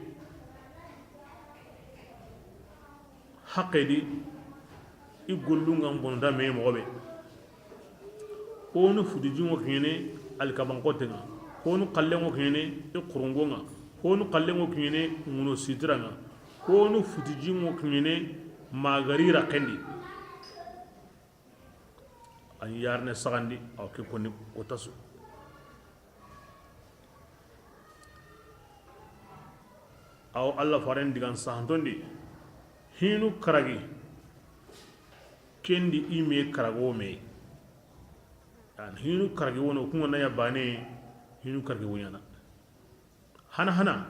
Haqedi. I gollungan bonota me moxo be. Honu futu jingo kiɲene. Alkaban xotenga. Honu xallengo kiɲene. I xurungonga. Honu xallengo kiɲene. Ŋuno sitiranga. Honu futu jingo kiɲene. Magari raxendi. An yarne saxandi aw ke koni ko tasu. Aw Allah faren digan sahantondi. Hinu karagi. Kendi ime karago me. An hinu karagi wono kunga naya bane. Hinu karagi wonyana. Hana hana.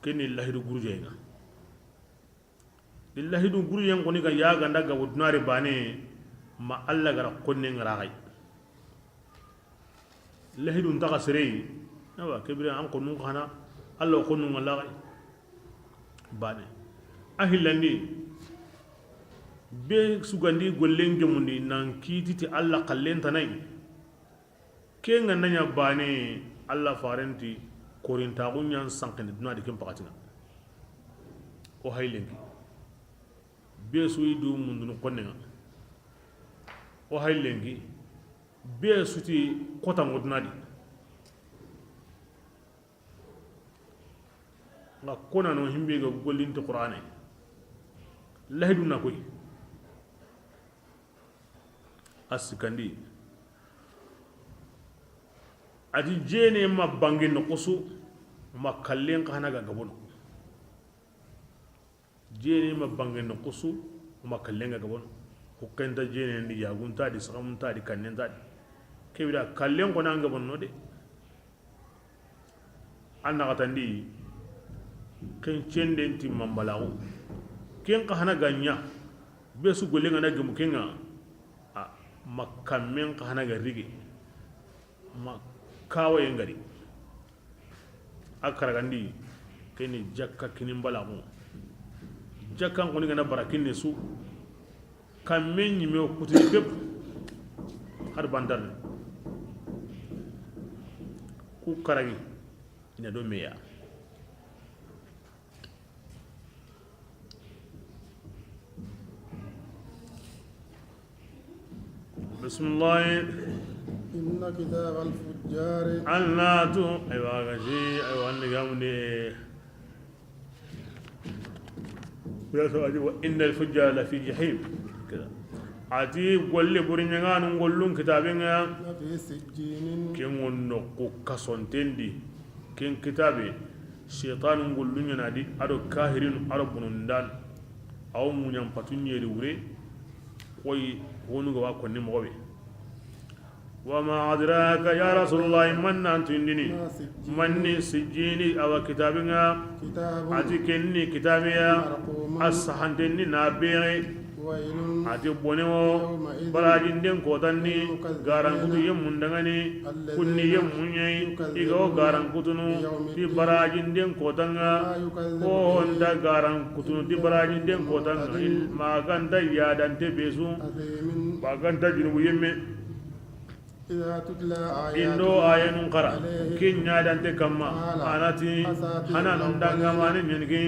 Kendi lahidu gurujenga. Di lahidun guruyen koni ga yaganda gabo dunari bane. Ma Allah gara konne ngara xay. Lahidun taxa serei. Awa kebire an konnun xana. Allah konnun ngala xay. Bane. A hillandi. Be sugandi gollen gemundi nan kititi Allah kallen tanai. Ke nga nanya bane. Allah farenti korintaxu ɲan sankini duna di ken pakatina. O hay lenki. Be su i du mundunu konnenga. O hay lenki. Be su ti kota ngoduna di. Nga kona no himbe ga gollinti Qur'ane. Lahidu na koy. A sikandi. Ati jene ma bange no kusu. Ma kallen xana ga gabono. Jene ma bange no kusu. Ma kallen ga gabono. Hukkenta jene ndi yagunta di sakamunta di kannenta di. Kebira kallen xona gabono de. A naxatandi. Ken cenden ti manbalaxu. Ken xa hana ga ɲa. Be su golle nga na gemu kenga. A ma kammen xa hana ga rige. Ma kawaye ngari. A karagandi. Keni jakka kinin balaxu. Jakkan xoni gana bara kinne su. Kamme ɲime o kutini pep. Har bandar ku karagi. Ina do meya. Bismillah. إن كتاب الفجار. Annatu aywa gaji aywa andi gamundi. Wa inna al-fujjara la fi jahim. Keda. Ati golle buri ɲanganu gollun kitabenga. لفي سجين. Ken wonno ko kasontendi. Ken kitabe. Shaytanu gollun ɲana di. Ado kahirin ado bunundan. Aw muɲan patu ɲeri wure. Koy wonu ga wa konni moxo be. وما أدراك يا رسول الله من نانتو يندني من سجيني أو كتابنا أتي كني كتابيا السحنتني نابيري أتي بونيو براجين دين كوتاني غاران كتو يمون دغني كني يمون يي إيغو غاران كتونو تي براجين دين كوتانا كو هوندا غاران كتونو تي براجين دين كوتانا ما غاندا يادان تي بيسو Baganta junubu yemme. Indo ayanun xara, ken ɲa dante kamma, a na ti, hana nun danŋa mane ɲa ni ke,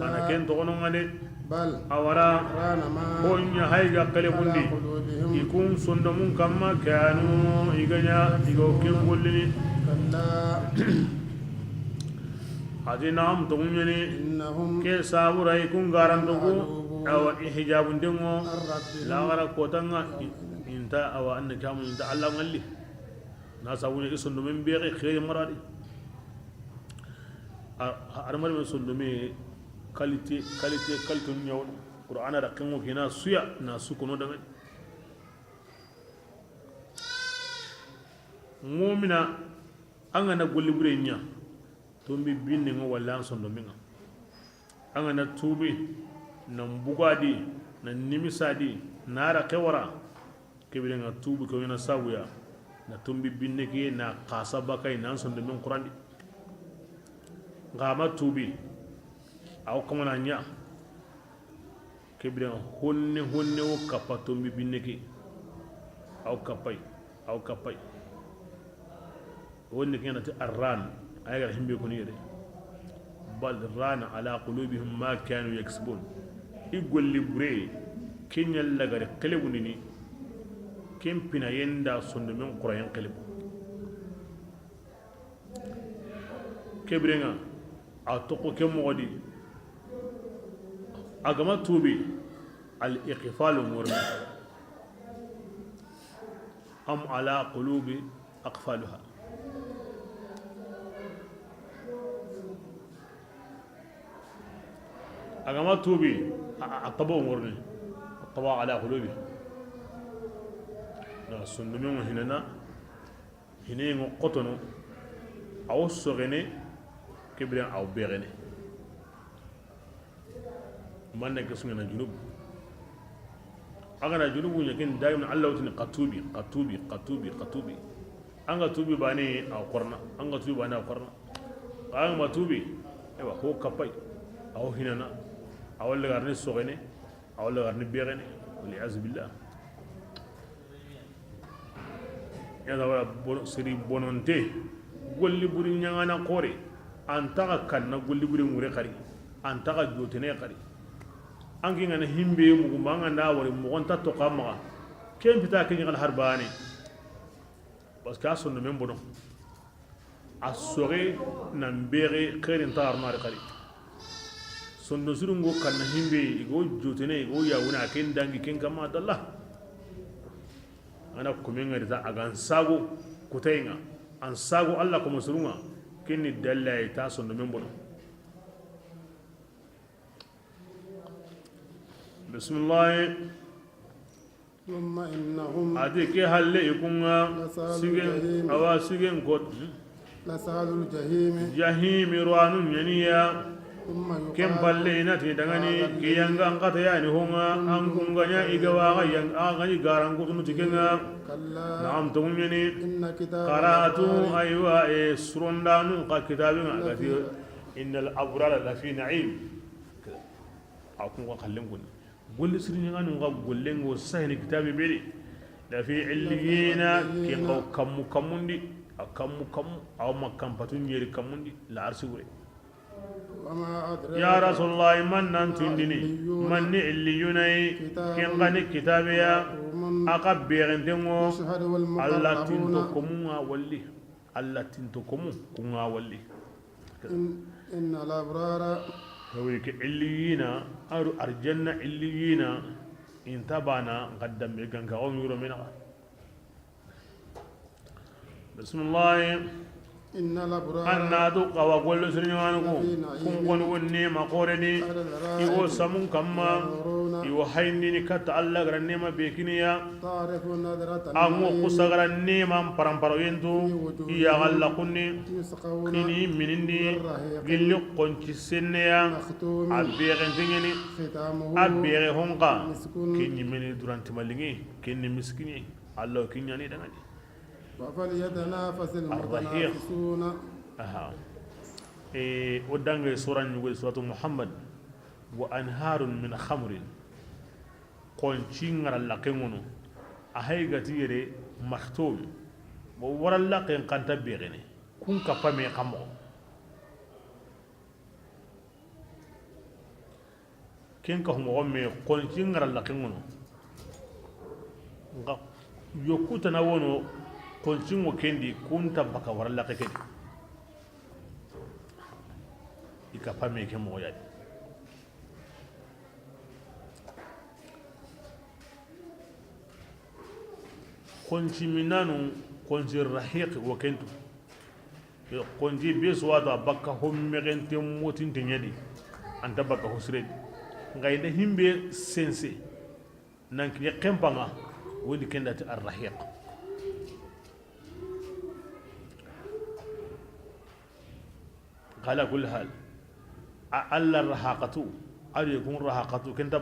a na ken toxono ŋa de. A wara, ko ɲa hay ga xele bundi i kun sondomun kamma, kanu i ga ɲa i ga ken gollini. A ti naam, toŋu ɲa ni. Ke sabura i kun garantoku, awa, i hijabunten ŋo laxara kotanŋa. Inta awa anna kamu inta Allah ŋalli. Na sabu ɲa i sondomen bexe xeeri maradi. Adamaren sondomen qualité, qualité, qualité ɲawon. Qur'ana da xenŋo kina suya na su kono danŋa. Mumina, an ga na golli bure ɲa, tombi binne ŋa walla an sondomen ŋa. An ga na tuubi, na bugadi, na nimisadi, na ra xewara. Kebire ŋa tuubi ko ina sabuya, na tombi binne ke na xasa bakay na an sondomen xurandi. Ŋa ma tuubi, aw kamana ɲa. Kebire honne honne wo kappa tombi binne ke. Aw kappay, aw kappay. Wonni ke na ti arran, ay gara himbe koni yere. Bal rana ala qulubihim ma kanu yaksibun. I golli bure, ken ɲa lagare xele bundini, ken pina yenda sondomen xurayen xele bu. Kebire ŋa, a toxo ke moxo di, a ga ma tuubi, al iqfalu ŋorni. Am ala qulubi aqfaluha. A ga ma tuubi, a, a, a tabo ŋorni. A tabo ala qulubi. Na sondomen ŋo hinana. Hine ŋo xotono, awo soxene, kebire awo bexene. Manne ke sungana junub. An ga na junubu ɲa ken daiman Allah wutini xa tuubi, xa tuubi, xa tuubi, xa tuubi. An ga tuubi bane awo korna, an ga tuubi bane awo korna. An ma tuubi, ewa ho kappay, awo hinana, awo lagarni soxene, awo lagarni bexene, wal iyazu billah. Yala wala seri bononte. Golli buri ɲaŋana xore. An taxa kanna golli buri ŋure xari. An taxa jotene xari. An ke ŋa na himbe mugu ma ŋa nda wari moxon ta toxa maxa. Ken pita ke ɲaxal har bane. Parce que a sondomen bono. A soxe nan bexe xeerin taxarno ari xari. Sondo surungo kanna himbe, i go jotene, i go yawuna, a ken dangi ken kamma dalla. Ana komen ŋa rita a gan sago kutayen ŋa, an sago Allah komo surunŋa. Ken ni dalla i ta sondomen bono. Bismillah. ثم إنهم A ti ke halle i kun ŋa لصالو sigen, الجحيم awa sigen kot. لصالو الجحيم Jahimi ruwanu ɲa ni ya. ثم يقال Ken palle i na ti dangani هذا الذي ke yanga an kata ya ni ho ŋa, an kun ga ɲa i ga wa ga yang-, a ga ni garan kutunu ti ke ŋa. كلا Naam, toŋu ɲa ni. إن كتاب Qara'atu, الأبرار aywa, e surondanu xa kitabi ŋa, لفي gati, innal abrara lafi na'im. A kun ga xallen kun. Golli siri ɲaŋanu ŋa gollen ŋo sahini kitabe be de. Lafi illiyina, ken ŋa kammu kammundi, a kammu kammu, aw ma kampatu ɲeri kammundi, la arsi wure. وما أدراك Ya Rasulullahi, man nan tindini, ما عليون man ni illiyuna yi, كتاب ken ga ni kitabe ya, مرقوم a ga bexenten ŋo, يشهده Allah tinto المقربون komun ŋa walli. Allah tinto komu kun ŋa walli. إن، إن الأبرار Tawi ke illiyina, aru arjanna illiyina, inta bana, nxa dambe ganka, o yuro mina. Bismillah. إن الأبرار An na tu xawa golli siri ɲaŋanu ku, لفي نعيم kun koni wo nema xore ni, على الأرائك i wo samun kamma, ينظرون i wo hayindini katta Allah ga ra nema be kini ya. تعرف نضرة An ŋo النعيم kusa ga ra neman paramparo yentu, في وجوههم i ya galla kunni, يسقون kini minindi, من رحيق gilli xonci senneya, مختوم a bexenten ŋa ni, ختامه a bexe honka, مسك ken ɲi meni duranti malingi, ken ni miskini, Allah ken ɲa ni dangani. وفليتنافس Ar-rahiq. المتنافسون Aha. E, o dange sura ɲugo, suratu Muhammad. Wa anharun min khamrin. Xonci ŋara laxe ŋono. A hay gati yere makhtum. Wara laxen xa nta bexene, kun kappa me xa moxo. Ken ka moxo me, xonsi ŋara laxen ŋono. Nxa yoku tana wono, xonsi ŋo ken di, kun nta baka wara laxe ke di. I kappa me ke moxo ya di. Xonsi minanu, xonsi rahiq wo ken tu. Xonsi be su wa ta baka ho mexente motinte ɲa di. A nta baka ho sire di. Nxa i nda himbe sense. Nan kiɲe xenpa ŋa, wo ni ken da ti arrahiq. Ala kulli hal. A, Alla rahaqatu, a do kun rahaqatu, ken ta